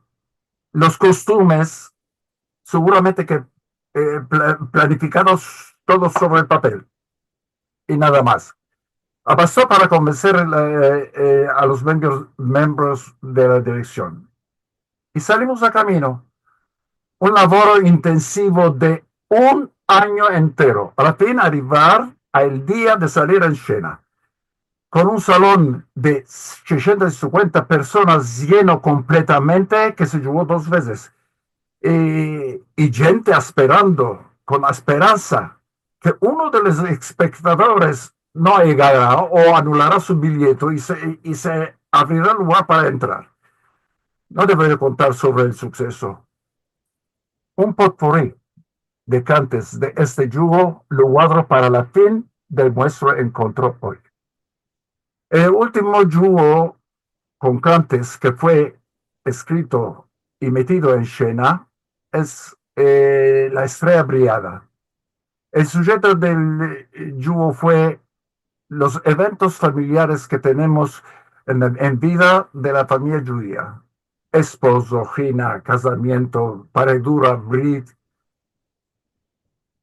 los kostumes, seguramente ke, e, pla-, planifikados todos sovre el papel i nada mas. Abasto para konvenser, e, e, a los miembros, miembros de la direksion. I salimos a kamino. Un lavoro intensivo de un anyo entero. Para fin arivar al dia de salir en Siena, kon un salon de sesenta i sinkuenta personas yeno kompletamente, ke se djugo dos vezes, i, i djente asperando kon la asperansa ke uno de los espektadores no yegara o anulara su bilyeto i se, i se avrira lugar para entrar. No devo kontar sovre el sukseso. Un potpuri de kantes de este djugo lo guardo para la fin de muestro enkontro oy. El ultimo djugo kon kantes ke fue eskrito i metido en Siena es, e, La estreya briyada. El sujeto del, e, djugo fue los eventos familiares ke tenemos en, en vida de la famiya djudia. Espozo, hina, kazamiento, paredura, brit.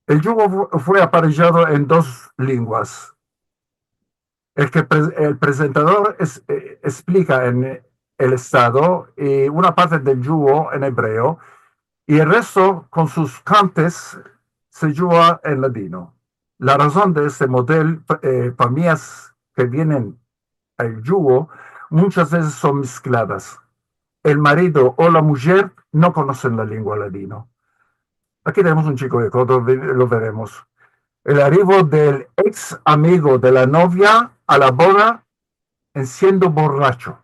El djugo fu-, fue aparejado en dos lenguas. El ke pre-, el prezentador es-, e, esplika en el estado i una parte del djugo en ebreo, i el resto kon sus kantes se djuga en ladino. La razon de este model, e, famiyas ke vienen al djugo munchas vezes son meskladas. El marido o la mujer no konosen la lengua ladino. Aki tenemos un chiko de Kotor, ve-, lo veremos. El arivo del eks amigo de la novia a la boda en siendo borracho.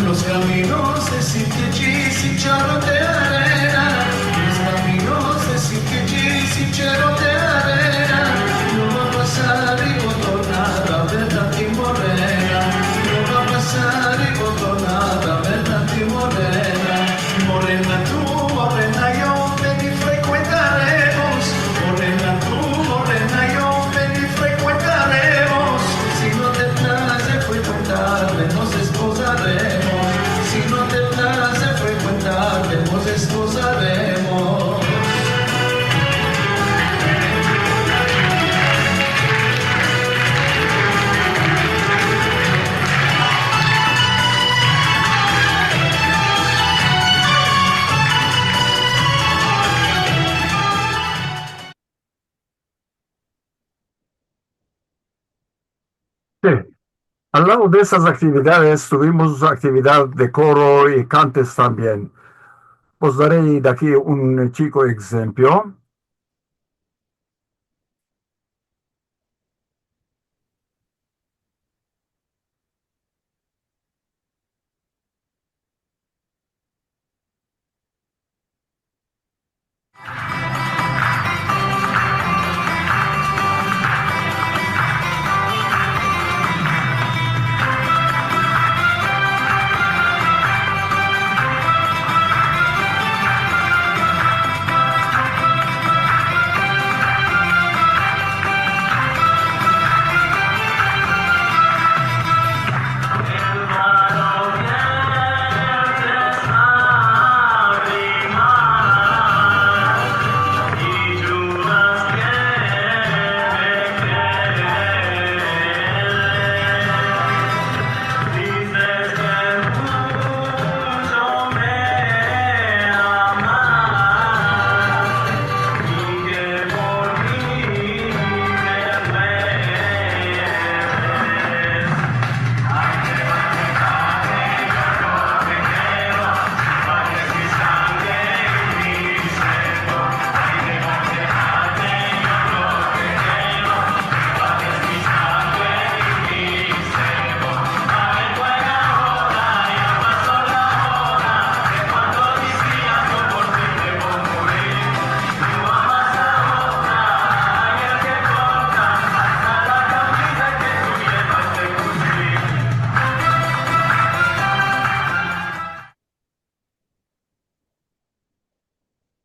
Los kaminos de Sirkeci sin charro de arena, los kaminos de Sirkeci sin charro de arena, no va a pasar i vo tornar a ver la ti morena, no va a pasar i vo tornar a ver la ti morena. Morena tu, morena yo, ven i frekuentaremos. Morena tu, morena yo, ven i frekuentaremos. Si no te plaze frekuentarme, mos esposaremos. Si no te plaze frekuentarme, mos esposaremos. Si. Al lado de esas aktividades tuvimos aktividad de koro i kantes tambien. Vos darei de aki un chiko egzemplo.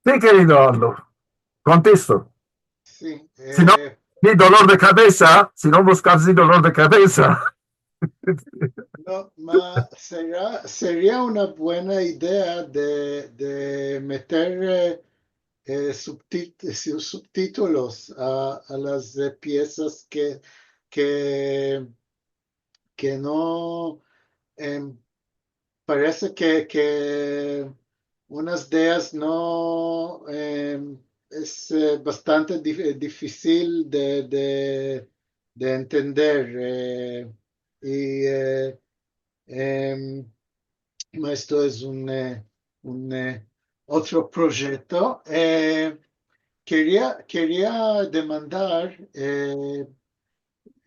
Si, kerido Aldo, kontesto. Si, si no, e, ni dolor de kavesa, si no buskar si dolor de kavesa. No, ma seria, seria una buena idea de, de meter, e, e, subtit-, si-, subtitolos a, a las, e, piesas ke, ke, ke no, em, parese ke, ke unas de eyas no, em, es, e, bastante dif-, e, difisil de, de, de entender, e, i, e, em, ma esto es un, e, un, e, otro proyekto. E, keria, keria demandar, e,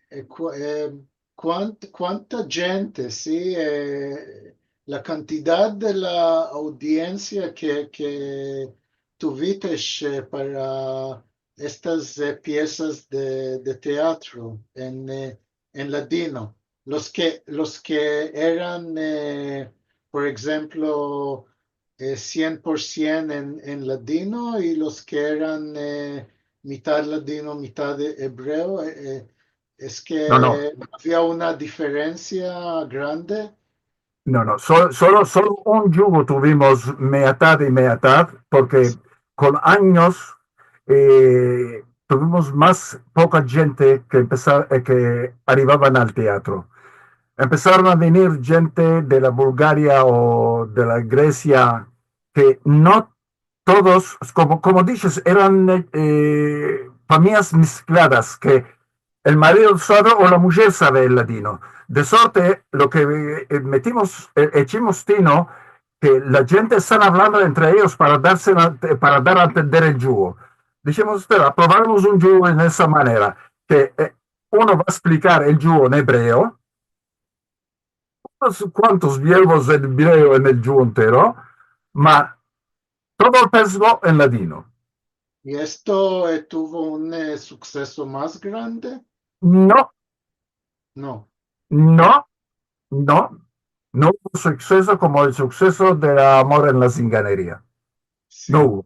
e, ku-, e, kuant-, kuanta djente, si, e, la kantidad de la audiensia ke, ke tuvitesh, e, para estas, e, piesas de, de teatro en, e, en ladino. Los ke, los ke eran, e, por enshemplo, e, sien por sien en, en ladino i los ke eran, e, mitad ladino, mitad e-, ebreo, e, e, es ke avia una diferensia grande? No, no, sol-, solo, solo un djugo tuvimos meatad i meatad, porke kon anyos, e, tuvimos mas poka djente ke empesa-, e, ke arivavan al teatro. Empesaron a venir djente de la Bulgaria o de la Gresia ke no todos, komo, komo dishes, eran, e, e, famiyas meskladas, ke el marido save o la mujer save el ladino. De sorte, lo ke, e, metimos, e, echimos tino, ke la djente estan avlando entre eyos para darse la, para dar a entender el djugo. Dishimos, "Espera, provaremos un djugo en esa manera, ke, e, uno va a eksplikar el djugo en ebreo, unos kuantos verbos en ebreo en el djugo entero, ma todo el peso en ladino." I esto, e, tuvo un, e, sukseso mas grande? No. No. No, no. No uvo sukseso komo el sukseso de Amor en la Zinganeria. Si. No uvo.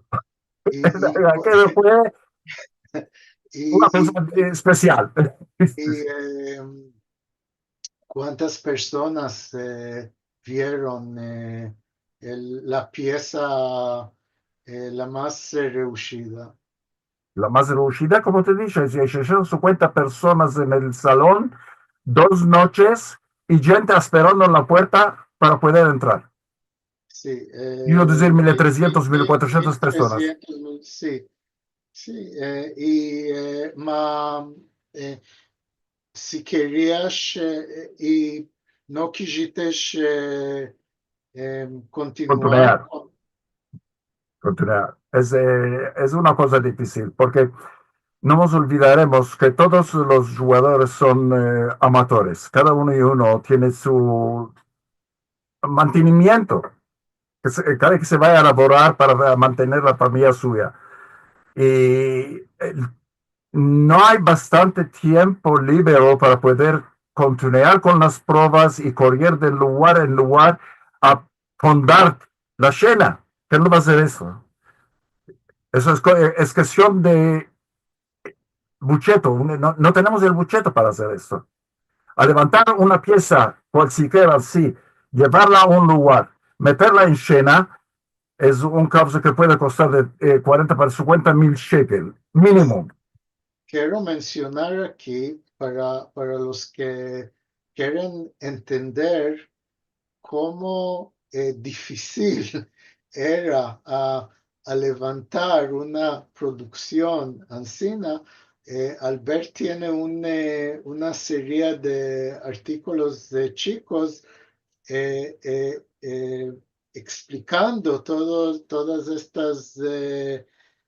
I, i, akeyo fue i, una i, koza, e, espesial. I, e, kuantas personas, e, vieron, e, el, la piesa, e, la mas, e, reushida? La mas reushida, komo te dishe, es, es, es sinkuenta personas en el salon, dos noches, i djente asperando en la puerta para pueder entrar. Si, e, kero dizir, mil tresientos, mil kuatrosientos personas. Mil tresientos, mil, si, si, e, i, e, ma, e, si kerias, e, i no kizistes, e, em, kontinuar. Kontinuar. Kontinuar. Es, e, es una koza difisil, porke no mos olvidaremos ke todos los djugadores son, e, amatores. Kada uno i uno tiene su mantenimiento, ke se, kada ke se vaya a lavorar para mantener la famiya suya. I, e, no ay bastante tiempo libero para pueder kontinuar kon las provas i korrer de lugar en lugar a fondar la shena. Ken lo va a azer esto? Esto es ko-, es kestion de bucheto, no, no tenemos el bucheto para azer esto. A levantar una piesa kualsikiera ansi, yevarla a un lugar, meterla en shena, es un kavzo ke puede kostar de, e, kuarenta para sinkuenta mil shekel, minimo. Kero mensionar aki para, para los ke keren entender komo, e, difisil era a, a levantar una produksion ansina, e, Albert tiene un, e, una seria de artikolos de chikos, e, e, e, eksplikando todo, todas estas, e,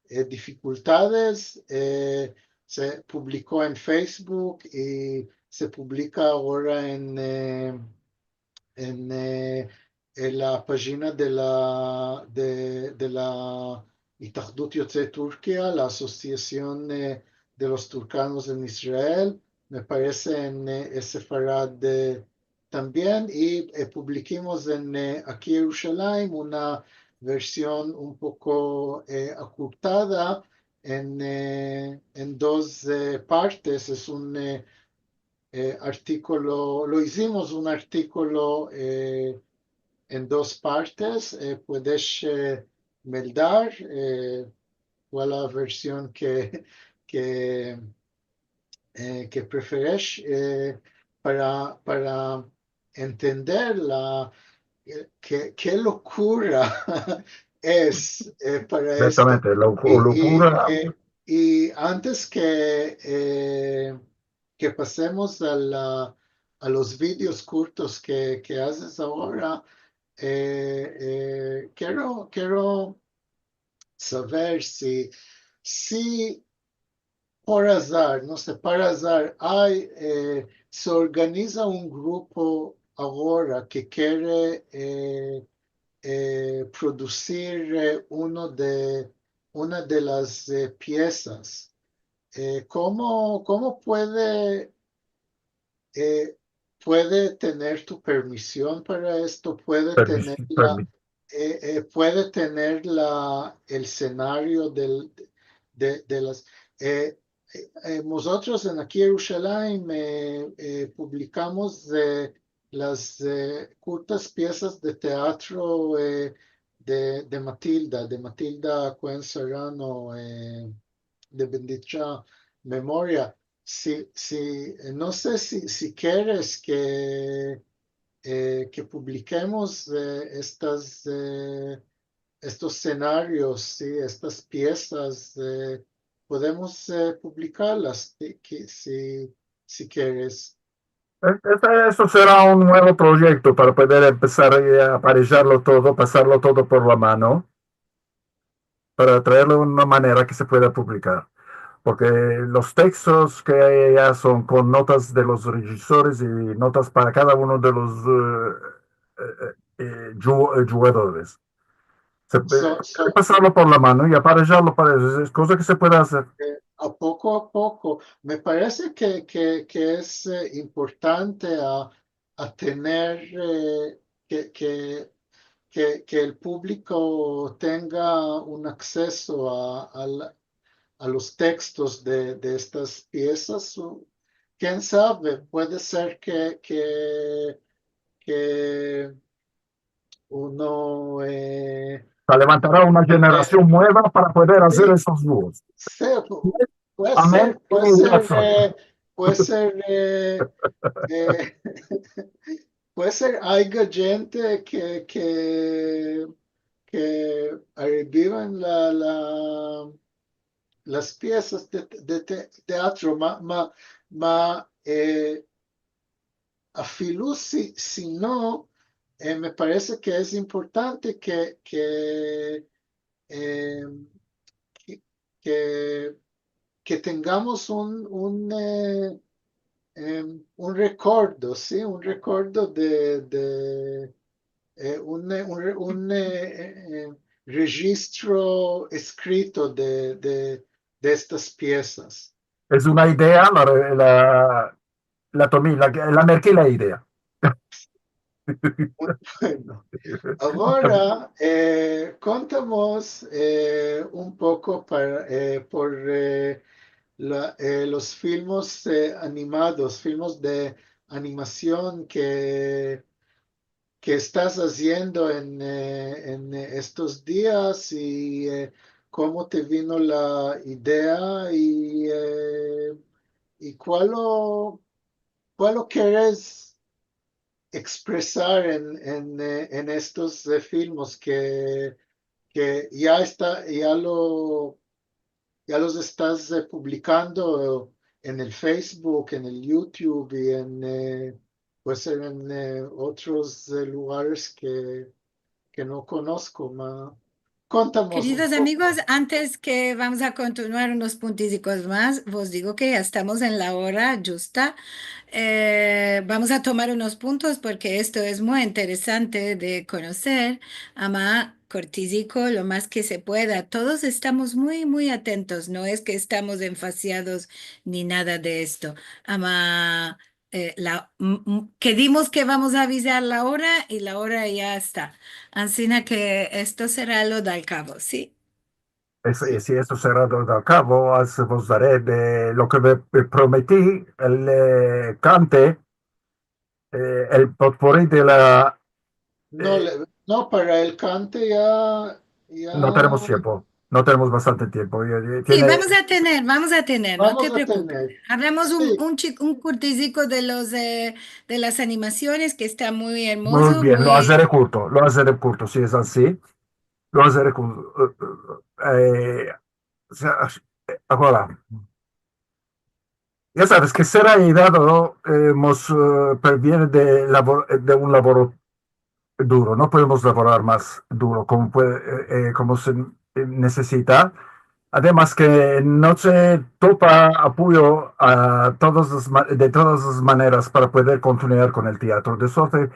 e, difikultades, e, se publiko en Facebook i se publika agora en, e, en, e, en la pajina de la, de, de la Atahdut Yotzei Turkia, la Asosiasion, e, de los Turkanos en Israel, me parese en, e, Sefarad, e, tambien, i, e, publikimos en, e, aki Yerushalayim una, version un poko, e, akurtada en, e, en dos, e, partes. Es un, e, e, artikolo, lo izimos un artikolo, e, en dos partes. E, puedes, e, meldar, e, kual la version ke, ke, e, ke preferes, e, para, para entender la, e, ke, ke lokura es, e, para esto. Eksaktamenti, lo-, I, i, lokura. E, i antes ke, e, ke pasemos a la, a los videos kurtos ke, ke azes agora, e, e, kero, kero saver si, si por azar, no se, por azar, ay, e, se organiza un grupo agora ke kere, e, e, produsir, e, uno de, una de las, e, piesas. E, komo, komo puede, e, puede tener tu permision para esto? Puede tener la, e, e, puede tener la, el senario del, de, de las, e, e, e, mozotros en aki Yerushalayim, e, e, publikamos de las, e, kurtas piesas de teatro, e, de, de Matilda, de Matilda Cohen Serrano, e, de bendita memoria. Si, si, no se si, si keres ke, e, ke publikemos, e, estas, e, estos senarios, si, estas piesas, e, podemos, e, publikarlas, si, ke, si, si keres. E-, ese, eso sera un muevo proyekto para pueder empesar a aparejarlo todo, pasarlo todo por la mano, para traerlo de una manera ke se pueda publikar. Porke los tekstos ke ay aya son kon notas de los rejisores i notas para kada uno de los, e, e, e, dju-, e, djugadores. Se puede pasarlo por la mano i aparejarlo para eso. Es koza ke se puede azer. E, a poko a poko. Me parese ke, ke, ke es, e, importante a, a tener, e, ke, ke, ke, ke el publiko tenga un akseso a, a la, a los tekstos de, de estas piesas. O, ken save, puede ser ke, ke, ke uno, e, se levantara una jenerasion mueva para pueder azer esos duos. Si, pu-, puede ser, puede ser, e, puede ser, e, e, puede ser, ayga djente ke, ke, ke revivan la, la, las piesas de, de te-, teatro, ma, ma, ma, e, afilu si, si no, e, me parese ke es importante ke, ke, e, ke, ke, ke tengamos un, un, e, em, un rekordo, si, un rekordo de, de, e, un, e, un re-, un, e, e, e, rejistro eskrito de, de, de estas piesas. Es una idea, la re-, la, la tomi, la, la merki la idea. Bueno, agora, e, kontamos, e, un poko para, e, por, e, la, e, los filmos, e, animados, filmos de animasion ke, ke estas aziendo en, e, en estos dias i, e, komo te vino la idea i, e, i kualo, kualo keres ekspresar en, en, e, en estos, e, filmos ke, ke ya esta, ya lo, ya los estas, e, publikando en el Facebook, en el YouTube i en, e, puede ser en, e, otros, e, lugares ke, ke no konosko, ma kontamos un poko. Keridos amigos, antes ke vamos a kontinuar unos puntizikos mas, vos digo ke ya estamos en la ora djusta. E, vamos a tomar unos puntos porke esto es muy interesante de konoser, ama kortiziko, lo mas ke se pueda. Todos estamos muy, muy atentos. No es ke estamos enfasiados ni nada de esto. Ama eh, la, m-, m-, kedimos ke vamos a avizar la ora i la ora ya esta. Ansina ke esto sera lo dal kavo, si? Es, eh, si esto sera lo dal kavo, vos dare de lo ke me, me prometi, el, eh, kante, eh, el potpuri de la... No, eh, le, no, para el kante ya, ya... No tenemos tiempo, no tenemos bastante tiempo. Eh, eh, si, tiene... Vamos a tener, vamos a tener, no te preokupes. Vamos a tener. Avemos un, si, un chi-, un kurtiziko de los, eh, de las animasiones, ke esta muy ermozo, muy bien, lo azere kurto, lo azere kurto, si es ansi. Lo azere kurto. Eh, eh, o sea, agora, ya saves ke ser ayudado, eh, mos, eh, previene de lavor-, de un lavoro duro. No podemos lavorar mas duro komo puede, eh, eh, komo se, eh, nesesita. Ademas ke no se topa apoyo a todas las ma-, de todas las maneras para pueder kontinuar kon el teatro. De suerte,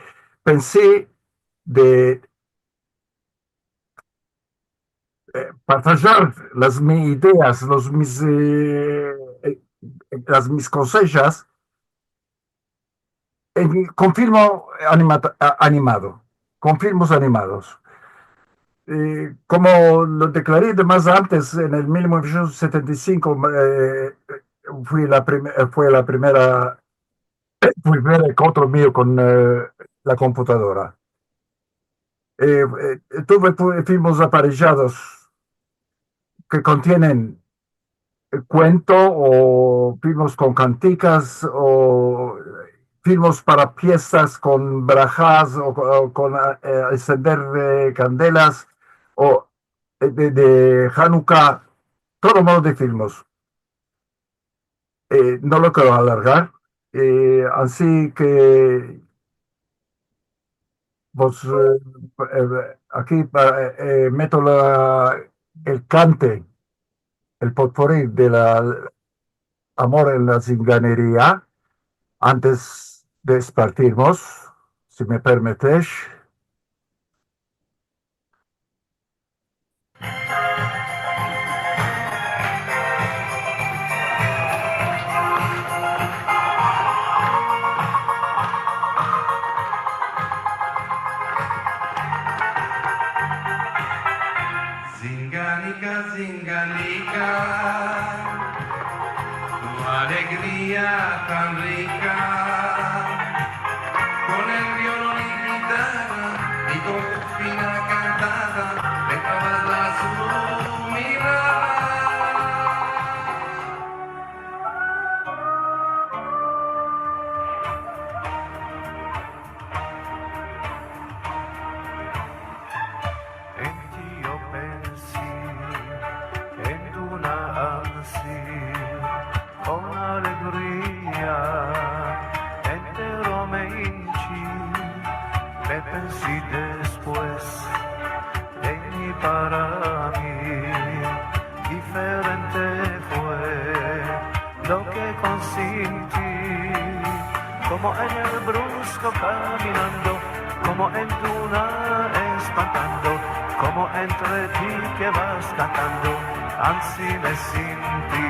pensi de, eh, partajar las mi ideas, los mis, eh, eh, las mis konsejas, eh, kon filmo animata-, a-, animado, kon filmos animados. Eh, komo lo deklari de mas antes, en el mil novesientos setenta i sinko, eh, fui la prim-, eh, fue la primera fui ver el enkontro mio kon, eh, la komputadora. Eh, eh, tuve, fu-, filmos aparejados ke kontienen, eh, kuento o filmos kon kantikas o filmos para fiestas kon brahas o, o kon, eh, ensender de kandelas o, eh, de, de Hanuka, todo modo de filmos. Eh, no lo kero alargar, eh, ansi ke, pues, eh, eh, aki pa-, eh, meto la, el kante, el potpuri de la Amor en la Zinganeria, antes de despartirmos, si me permites. Zinganika, zinganika, tu alegria tan rika, kon el violon i gitara i kon tu fina kantada, me kavas la sumirada. En ti yo pensi, en duna ansi, kon alegria, entero me inchi, me pensi despues, en mi para mi, diferente fue lo ke konsinti, komo en el brusko kaminando, komo en duna espantando, komo entre ti ke vas kantando, ansi me sinti.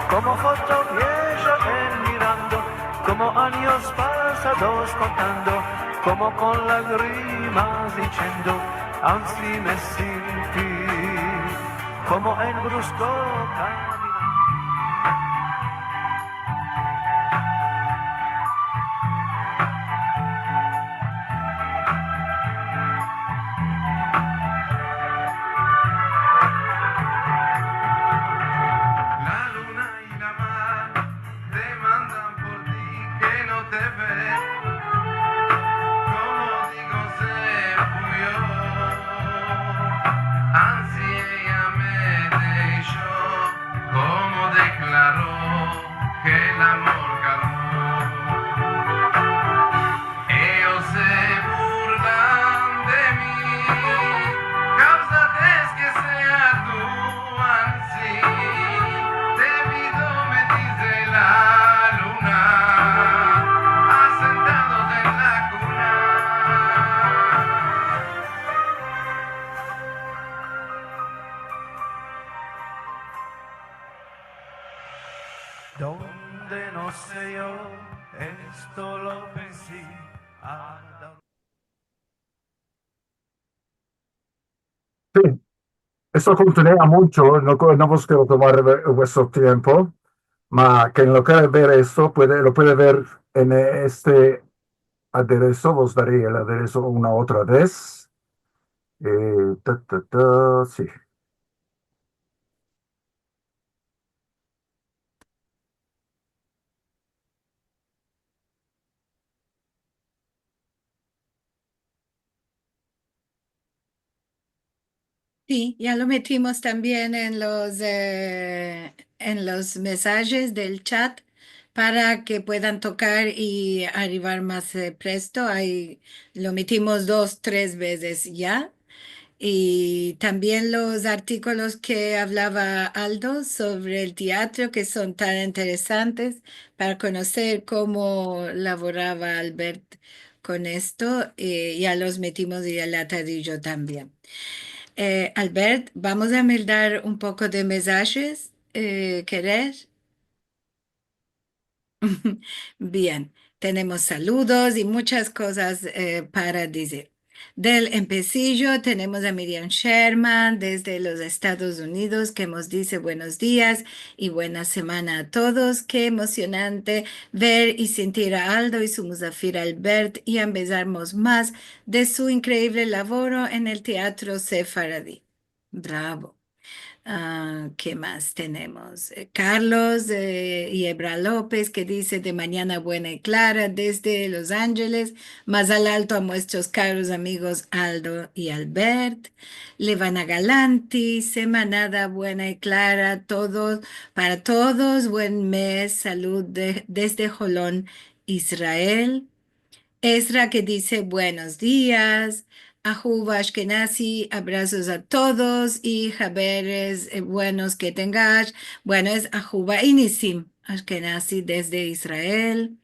Komo fotoviesha en mirando, komo anyos pasados kontando, komo kon lagrimas disiendo, ansi me sinti. Komo en brusko kaminando. La luna i la mar demandan por ti ke no te ve. Komo digo, se fuyo. Ansi eya me desho, komo deklaro ke el amor kalmo. Eyos se burlan de mi, kavza de ke sea tu ansi, devido me dize la luna, asentados en la kuna. Donde no se yo Esto lo pensi, anda. Si, esto kontinua muncho, no, no vos kero tomar ve-, vuestro tiempo, ma ken lo kere ver esto, puede, lo puede ver en este adereso, vos dare el adereso una otra vez. Eh, ta, ta, ta, si. Si, ya lo metimos tambien en los, eh, en los mesajes del chat para ke puedan tokar i arrivar mas, eh, presto. Ayi lo metimos dos, tres vezes ya. I tambien los artikolos ke avlava Aldo sovre el teatro, ke son tan interesantes para konoser komo lavorava Albert kon esto, eh, ya los metimos i el atadijo tambien. Eh, Albert, vamos a meldar un poko de mesajes, eh, kerer? Bien, tenemos saludos i munchas kozas, eh, para dizir. Del empesijo tenemos a Miriam Sherman desde los Estados Unidos, ke mos dize buenos dias i buena semana a todos. Ke emosionante ver i sentir a Aldo i su muzafir Albert i ambezarmos mas de su inkreivle lavoro en el teatro sefaradi. Bravo. Ah, ke mas tenemos? Eh, Carlos, eh, Yebra Lopez, ke dize, de manyana buena i klara, desde Los Angeles, mas al alto a muestros karos amigos Aldo i Albert. Levana Galanti, semanada buena i klara, todos, para todos, buen mes, salud de, desde Holon, Israel. Ezra ke dize, buenos dias. Ahuva Ashkenazi, abrasos a todos i haberes, eh, buenos ke tengash. Bueno, es Ahuva i Nisim Ashkenazi desde Israel.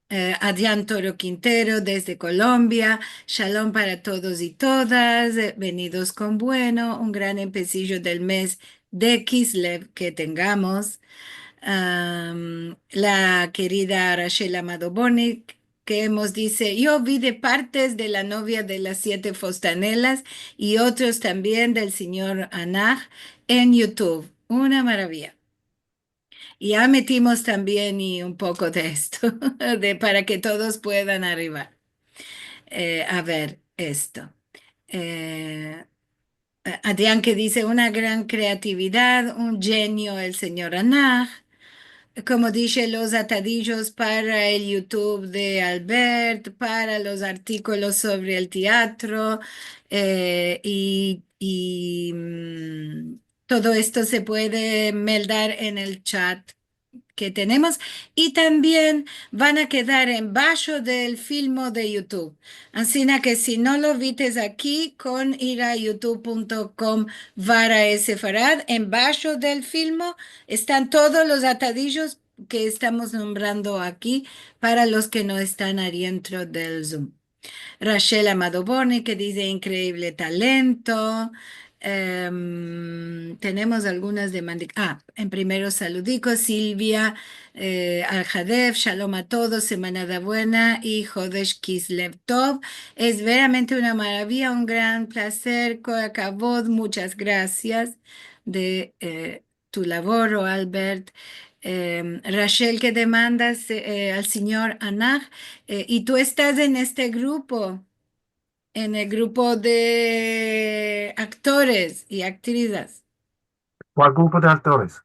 Eh, Adrián Toro Quintero desde Colombia. Shalom para todos i todas. Eh, venidos kon bueno. Un gran empesijo del mes de Kislev ke tengamos. Am, la kerida Rachel Amado Boni, ke mos dize, yo vi de partes de la novia de las siete fostanelas i otros tambien del sinyor Anah en YouTube. Una maravia. Ya metimos tambien i un poko de esto, de, para ke todos puedan arrivar. Eh, a ver, esto. Eh, eh, Adrián ke dize, una gran kreatividad, un djenio el sinyor Anah. Komo dishe, los atadijos para el YouTube de Albert, para los artikolos sovre el teatro, eh, i, i, mm, todo esto se puede meldar en el chat ke tenemos, i tambien van a kedar embasho del filmo de YouTube. Ansina ke si no lo vites aki, kon ir a youtube punto com barra sefarad, embasho del filmo estan todos los atadijos ke estamos nombrando aki para los ke no estan adientro del Zoom. Rachel Amado Boni, ke dize, inkreivle talento. Em, tenemos algunas demandas. Ah, en primero saludikos, Silvia, eh, Alhadef, shalom a todos, semanada buena i Hodesh Kislev Tov. Es veramente una maravia, un gran plazer, kol hakavod, munchas grasias de, eh, tu lavoro, Albert. Em, Rachel, ke demandas, eh, al sinyor Anah, eh, i tu estas en este grupo, en el grupo de aktores i aktrizas. Kual grupo de aktores?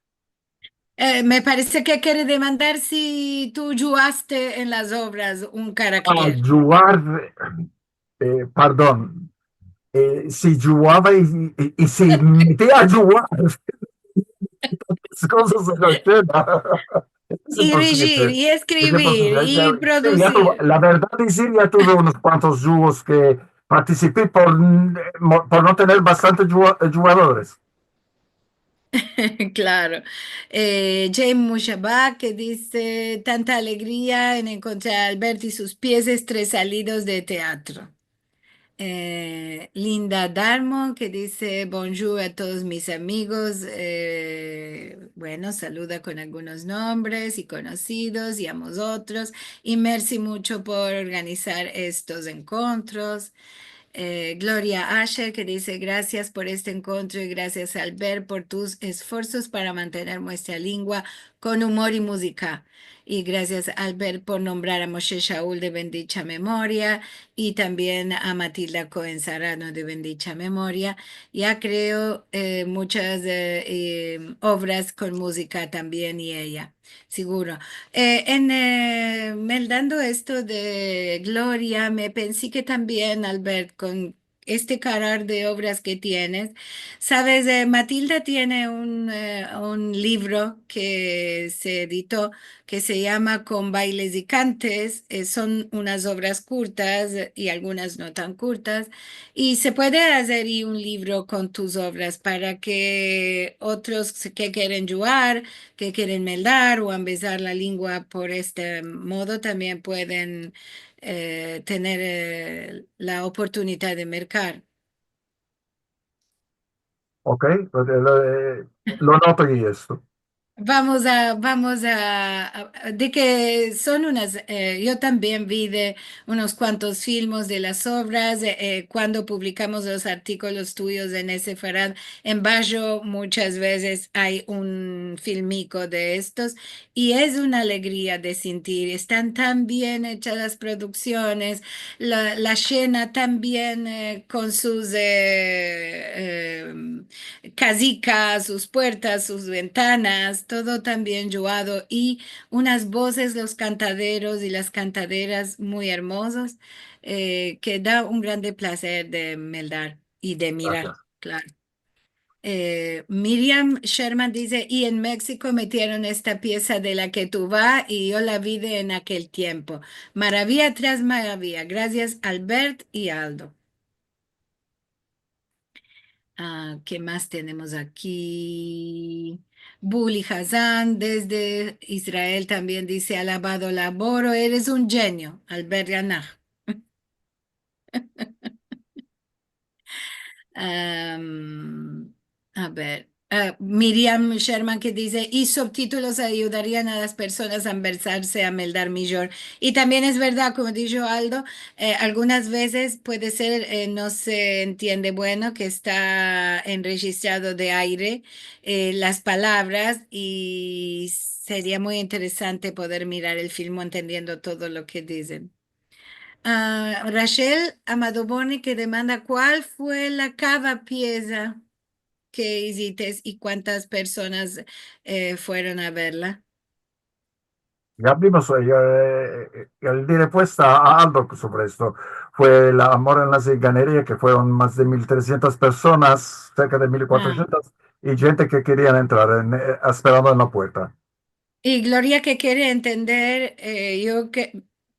Eh, me parese ke kere demandar si tu djuaste en las ovras un karaker. Ah, djuar, eh, pardon. Eh, si djuava i, i, i si meti a djuar. Tantas kozas en la eskena. Es imposivle. I dirigir, i eskrivir, i produsir. Es imposivle. Si, ya tuve, la verdad es, si, ya tuve unos kuantos djuos ke partisipi por, por no tener bastante djua-, djuadores. Klaro. Eh, Jane Mushaba, ke dize, tanta alegria en enkontrar a Albert i sus pies estresalidos de teatro. Eh, Linda Darmo, ke dize: "Bonjour a todos mis amigos". Eh, bueno, saluda kon algunos nombres i konosidos i a mozotros. I mersi muncho por organizar estos enkontros. Eh, Gloria Asher, ke dize: "Grasias por este enkontro i grasias, Albert, por tus esforsos para mantener muestra lingua kon umor i muzika. I grasias, Albert, por nombrar a Moshe Shaul de bendicha memoria i tambien a Matilda Cohen Sarano de bendicha memoria. Ya kreo, eh, munchas, eh, eh, ovras kon muzika tambien i eya, seguro". Eh, en, eh, meldando esto de Gloria, me pensi ke tambien, Albert, kon este karar de ovras ke tienes. Saves, eh, Matilda tiene un, eh, un livro ke se edito ke se yama Kon bailes i kantes. Eh, son unas ovras kurtas, eh, i algunas no tan kurtas. I se puede azer i un livro kon tus ovras para ke otros ke keren djuar, ke keren meldar o ambezar la lingua por este modo tambien pueden, eh, tener, eh, la oportunidad de merkar. Ok, lo, lo, eh, lo noto i esto. Vamos a, vamos a, a, de ke son unas, eh, yo tambien vi de unos kuantos filmos de las ovras, eh, eh, kuando publikamos los artikolos tuyos en Sefarad en Basho, munchas vezes ay un filmiko de estos, i es una alegria de sintir. Estan tan bien echas las produksiones, la, la shena tan bien, eh, kon sus, eh, em, kazikas, sus puertas, sus ventanas, todo tan bien djuado, i unas bozes, los kantaderos i las kantaderas muy ermozos, eh, ke da un grande plazer de meldar i de mirar, klaro. Eh, Miriam Sherman dize: "I en Meksiko metieron esta piesa de la Ketuvá i yo la vi de en akel tiempo. Maraviya tras maraviya. Grasias, Albert i Aldo". Ah, ke mas tenemos aki? Buli Hazan, desde Israel, tambien dize: "Alabado laboro, eres un djenio, Albert Anach". Am, a ver, ah, Miriam Sherman ke dize: "I subtitulos ayudarian a las personas a ambezarse a meldar mijor". I tambien es verdad, komo disho Aldo, eh, algunas vezes puede ser, eh, no se entiende bueno ke esta enrejistrado de aire, eh, las palavras, i seria muy interesante poder mirar el filmo entendiendo todo lo ke dizen. Ah, Rachel Amado Boni ke demanda: "Kual fue la kava pieza ke izites i kuantas personas, eh, fueron a verla?" Ya vimos, eh, eh, el di repuesta a Aldo sovre esto. Fue la Amor en la Zinganeria, ke fueron mas de mil tresientas personas, serka de mil kuatrosientas, i djente ke kerian entrar en, eh, esperando en la puerta. I Gloria ke kere entender, eh, yo ke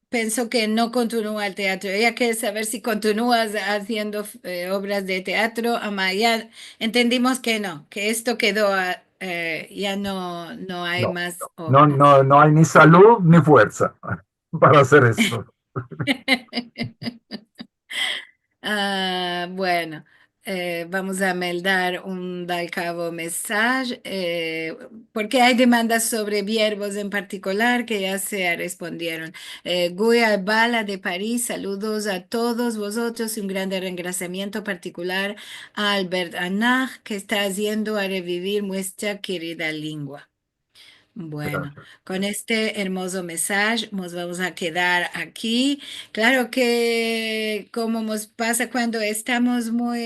penso ke no kontinua el teatro. Eya kere saver si kontinuas aziendo, eh, ovras de teatro, ama ya entendimos ke no, ke esto kedo a-, eh, ya no, no ay mas ovras. No, no, no ay ni salud ni fuersa para azer esto. Ah, bueno, eh, vamos a meldar un dalkavo mesaj, eh, porke ay demandas sovre verbos en partikular ke ya se respondieron. Eh, Guy Albala de Paris: "Saludos a todos vozotros i un grande rengrasiamiento partikular a Albert Anach, ke esta aziendo a revivir muestra kerida lingua". Bueno, kon este ermozo mesaj, mos vamos a kedar aki. Klaro ke, komo mos pasa kuando estamos muy,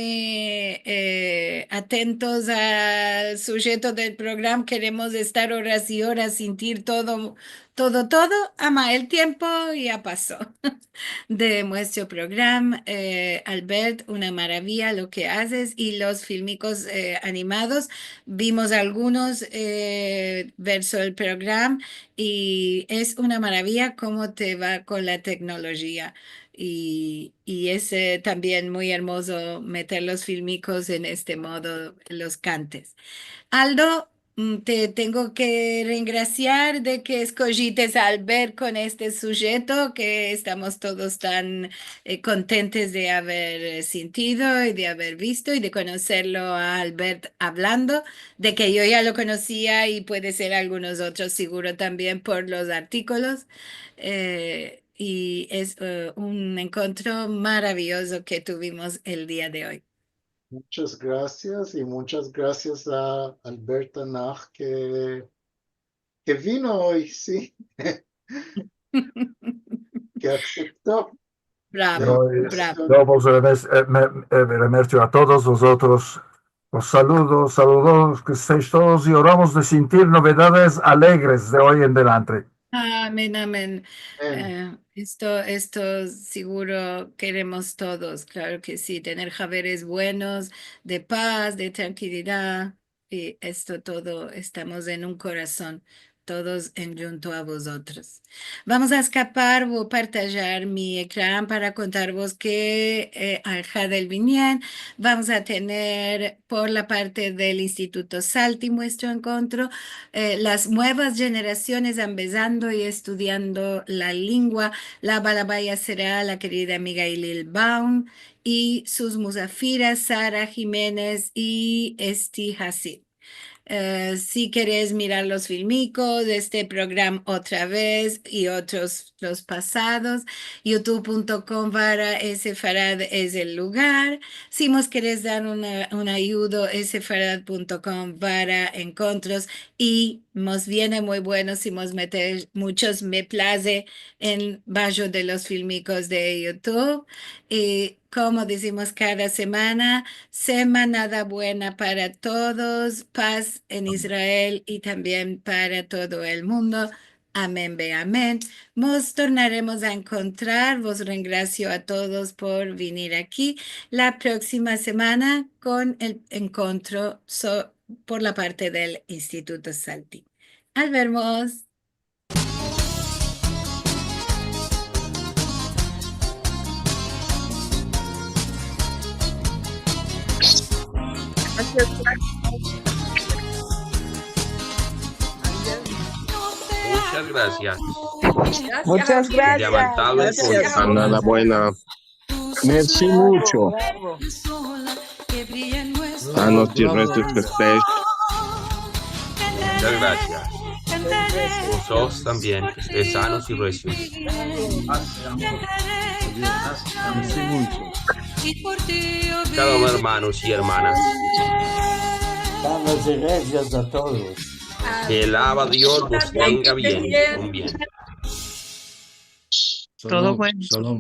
eh, atentos al sujeto del programa, keremos estar oras i oras, sintir todo, todo, todo, ama el tiempo ya paso de muestro program. Eh, Albert, una maraviya lo ke azes i los filmikos, eh, animados. Vimos algunos, eh, verso el program i es una maraviya komo te va kon la teknolojiya. I, i es, eh, tambien muy ermozo meter los filmikos en este modo, los kantes. Aldo, mm, te tengo ke rengrasiar de ke eskojites a Albert kon este sujeto, ke estamos todos tan, eh, kontentes de aver, eh, sintido i de aver visto i de konoserlo a Albert avlando, de ke yo ya lo konosia i puede ser algunos otros siguro tambien por los artikolos. Eh, i es, eh, un enkontro maraviozo ke tuvimos el dia de oy. Munchas grasias i munchas grasias a Albert Tanach ke, ke vino oy, si. Ke asepto. Bravo, bravo. Yo, eh, yo vos remes-, eh, me, eh, me remersio a todos vozotros. Os saludo, saludos, ke estesh todos i oramos de sintir novedades alegres de oy en delante. Amen, amen. Amen. Eh, esto, esto siguro keremos todos, klaro ke si, tener haveres buenos, de paz, de trankilidad, i esto todo, estamos en un korason, todos endjunto a vozotros. Vamos a eskapar, vo a partajar mi ekran para kontarvos ke, eh, Alhad el Binyan, vamos a tener por la parte del Instituto Salti muestro enkontro, eh, las muevas jenerasiones ambezando i estudiando la lingua. La balabaya sera la kerida amiga Ilil Baum i sus muzafiras, Sara Jimenez i Esti Hasid. Eh, si keres mirar los filmikos de este programa otra vez i otros los pasados, youtube punto com barra sefarad es el lugar. Si mos keres dar una, un ayudo, sefarad punto com barra enkontros, i mos viene muy bueno si mos metes munchos me plaze en bajo de los filmikos de YouTube. I komo dizimos kada semana, semanada buena para todos, paz en Israel i tambien para todo el mundo. Amen ve amen. Mos tornaremos a enkontrar. Vos rengrasio a todos por venir aki la proksima semana kon el enkontro so-, por la parte del Instituto Salti. Al vermos. Munchas grasias. Munchas grasias. Levantado el enkontro. Nada buena. Mersi muncho. Sanos i resios ke estesh. Munchas grasias. Vozotros tambien, ke estesh sanos i resios. Shalom, ermanos i ermanas. Sanos i resios a todos. Ke el Ava Dios vos tenga bien, kon bien. Todo bueno. Shalom.